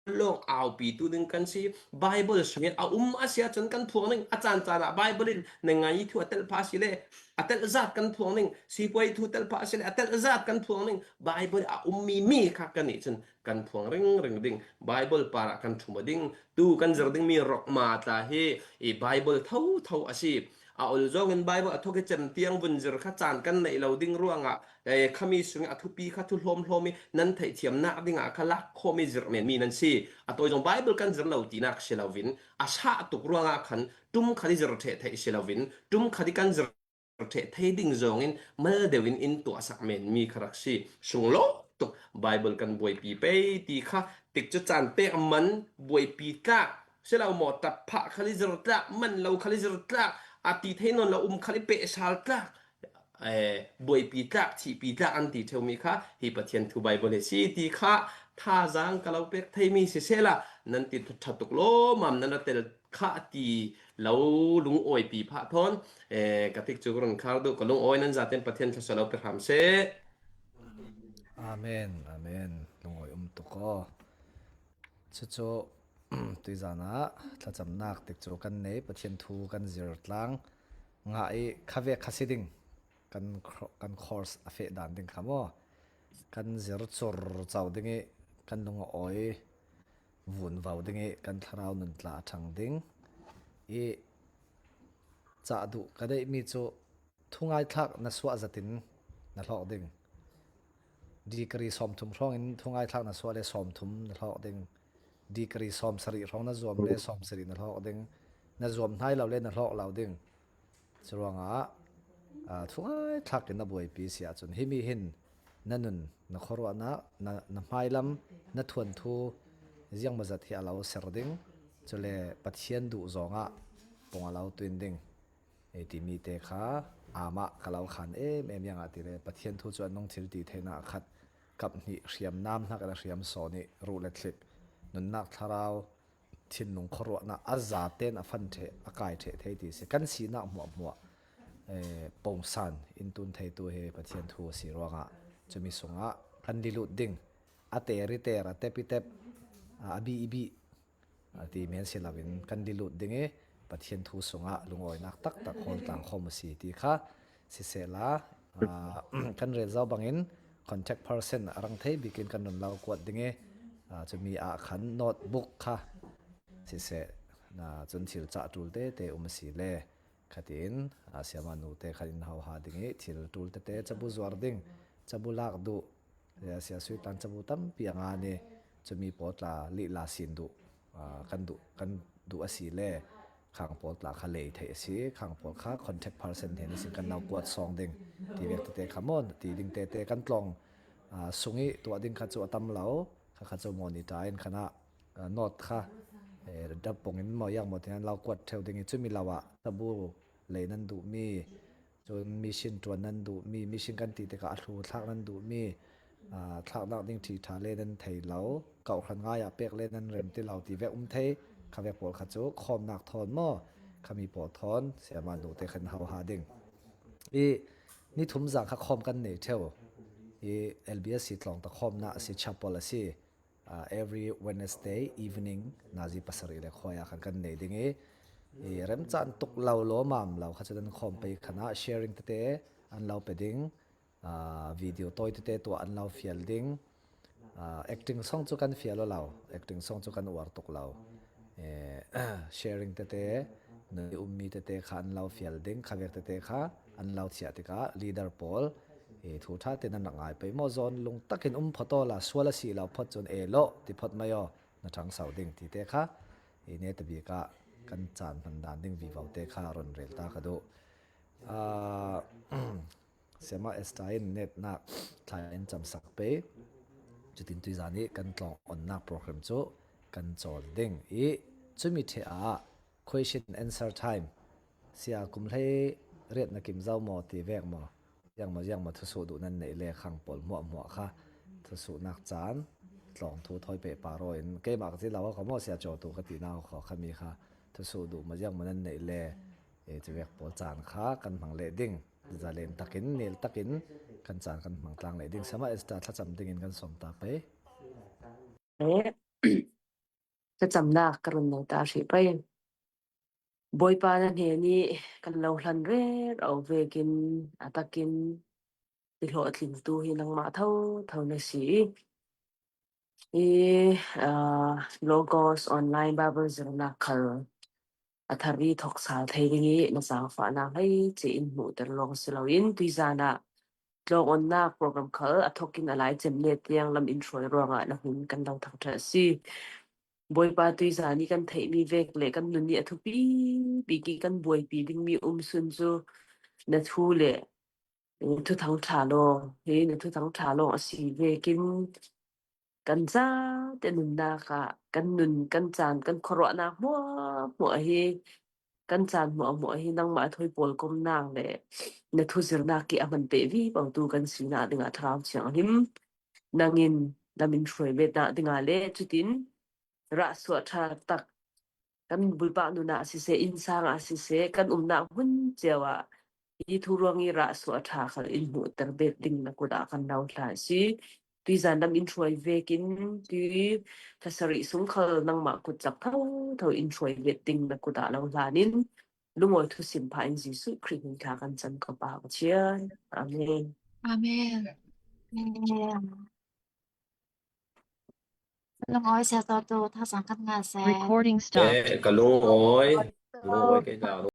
lawng aupitu ding kan si. Baibal sungin a um a si ahcun kan phuang ning. A caan caan ah Baibal in ngai thu a telh pah a si le, a telh zat kan phuang ning. Sipuai thu telh pah a si le, a telh zat kan phuang ning. Baibal a ummi mi kha kannih cun kan phuang ringring ding. Baibal parah kan ṭhum aw ding. Tu kan zir dingmi rokma tla hi i Baibal thotho a si. A ol zawngin Baibal a thawk i cem tiang vun zir kha caan kan neih lo ding ruangah, eh, khami sungin a thupi kha thu hlawmhlawm i nan theihthiamnak dingah kha lakkhawm i zirh menmi nan si. A tawi zong Baibal kan zir lo tinak si loin, a sah tuk ruangah khan ṭum khat i zir ṭheh theih si loin, ṭum khat i kan zir ṭheh thei ding zawngin mal deuh in in tuahsak menmi kha rak si. Sunglaw tuk Baibal kan buaipi pei ti kha tikcu caan pek man buaipi tlak si lo maw, ṭap phah khal i zir tlak, man lo khal i zir tlak, a ti thei nawn lo um khal i pehsal tlak, eh, buaipi tlak, thihpi tlak an ti ṭheumi kha hi Pathian thu Baibal hi si ti kha thazaang ka lo pek theimi sisehla nan ti ṭha tuk lawmam nan ra tel kha ti lo lungawipi phah thawn, eh, ka tikcu ka run khar duh, ka lungawi nan zaten Pathian thluasuah lo pe hram seh. Amen, amen. Lungawi um tuk aw. Cucu tuizan ah thlacamnak tikcu kan nei, Pathian thu kan zir tlang ngah i khavek kha si ding kan, kan course a feh dan ding kha maw? Kan zir cur co ding i kan lung a awi vun vo ding i kan thlarau nun tla a ṭhang ding i cah duh ka deihmi cu thungaithlak na suah zatin na hlawk ding. Degree sawmthum hrawngin thungaithlak na suah le sawmthum na hlawk ding. Degree sawmsarih hrawng na zuam le sawmsarih na hlawk ding. Na zuam hnai lo le na hlawk lo ding. Curuangah, aa, thungaithlak in na buaipi si ahcun himi hin na nun, na khuaruahnak, na, na hmailam, na thuanthu ziangmawzat hi a lo ser ding. Cule Pathian duh zongah pung a lo tuin ding. Ei timi te kha amah ka lo khan em em, ziangahtile Pathian thu cu a nung thil ti theinak khat kap hnih hriam nam hnak in a hriam sawn i ruh le thlik, nunnak thlarau, thinlung khuaruahnak a zaten a fan ṭheh, a kai ṭheh thei ti si. Kan sinak hmuahhmuah, eh, pongsan in tun theitu hi Pathian thu a si ruangah cumi sungah kan lilut ding, a ter i ter, a tep i tep, a bi i bih, a timi an si loin kan lilut ding i Pathian thu sungah lungawinak taktak hawl tlang khawm a si ti kha sisehla, aa, kan rel zo bangin contact person a rang thei bikin kan run lo kuat ding i, aa, cumi ah khan notebook kha siseh, Na cun thil cah ṭul tete um a si le khatin, aa, siamah nute khan in hoha ding i thil ṭul tete cabu zuar ding, cabu lak duh, sia, sia sui tlan cabu tampi a ngan i cumi pawl tla lih la sin duh, aa, kan duh, kan duh a si le khang pawl tla kha lei theih a si. Khang pawl kha contact person hnen ihsin kan lo kuat sawng ding ti vek tete kha maw, ti ding tete kan tlawng, aa, sung i tuah ding kha cu a tam lo. Kha kha cu mawni ta in khan ah, aa, note kha, eh, dap pawngin maw, yang maw tiang lo kuat ṭheu ding i cumi lo ah cabu lei nan duhmi, cun mission ṭuan nan duhmi, mission kan ti tikah a hlu thlak nan duhmi, aa, thlaknak ding ṭhi ṭha le nan thei lo, kawhhran ngai ah pek le nan rem ti lo ti vek um thei. Kha vek pawl kha cu khawmnak thawn maw, khami pawl thawn siamah nute khan hoha ding i ni thum zang kha khawm kan nei ṭheu i L B S C tlawng ta khawmnak a si, chapel a si. Aa, every Wednesday evening nazi pasarih le khuai ah khan kan nei ding i, i remcang tuk lo lawmam lo kha cu nan khawm pei khan ah sharing tete an lo pe ding, aa, video tawi tete tuah an lo fial ding, aa, acting song cu kan fial aw lo, acting song cu kan uar tuk lo. Eh, sharing tete, nui ummi tete kha an lo fial ding, kha vek tete kha an lo thiah tikah leader pawl, eh, thu ṭha te nan rak ngai pei maw, zawn lung takin um phawt aw la, sual a si lo phawt cun e lawh ti phawt mai aw, na ṭhangso ding ti te kha, eh, neta bik ah kan caan hman dan ding vivo te kha run rel ta ka duh. Aa, Siamah Esther in netnak thlai in camsak pei. Cutin tuizan i kan tlawng onnak program cu kan cawl ding i cumi ṭheh ah question answer time. Sia, kum hlei riat na kim zo maw ti vek maw? Ziangmaw, ziangmaw thusuh duh nan neih le khang pawl hmuahhmuah kha thusuhnak caan tlawng thu thawi peh pah raw in, keimah ka ti lo kha maw, Sia Caw tu ka ti nau kha, khami kha thusuh duh maw, ziangmaw nan neih le, e, cuvek pawl caan kha kan hmang leh ding. Zalen takin, nel takin kan caan kan hmang tlang leh ding. Siamah Esther thlacam dingin kan sawm ta pei. Thlacamnak ka run lo ta hrih pei. Bawipa na hnen i kan lo hlan rero vekin a takin i hlawhtlintu hi nangmah thotho na si i, i, aa, Logos online Bible zirnak khal a thar i thok sal thei ding i na zaangfahnak hleice in hmuhter lawng si loin tuizan ah tlawng onnak program khal a thok in a lai cem le tiang lam in hruai ruangah na hun kan lo thangṭhat a si. Bawipa, tuizan i kan theihmi vek le kan nun i a thupi bik i kan buaipi dingmi um sun cu na thu le thuthang ṭha lawng, hi na thuthang ṭha lawng a si vekin kan zate nunnak ah kan nun, kan caan, kan khuaruahnak hmuahhmuah hi, kan caan hmuahhmuah hi nangmah thawi pawlkomnak le na thuzirnak i a hman peh vivotu kan sinak dingah Thlarau Thianghlim nangin lam in hruai vetnak dingah le cutin rah suah ṭha tak kan bulpak nun ah siseh, innsang ah siseh, kan umnak hmun cio ah hi thu ruang i rah suah ṭha khal in hmuhter bet ding na kut ah kan lo hlan a si. Tuizan lam in hruai vekin tui thla sarih sung khal nangmah kut cak thotho in hruai bet ding na kut ah lo hlan in lungawi thusim pha in Jesuh Khrih hmin thla kan can ko Pa Pathian. Amen. Amen. Amen. Lungawi sia tawtu thazang kan ngah seh. Recording stopped. Eh, ka lungawi. Lungawi kei ta.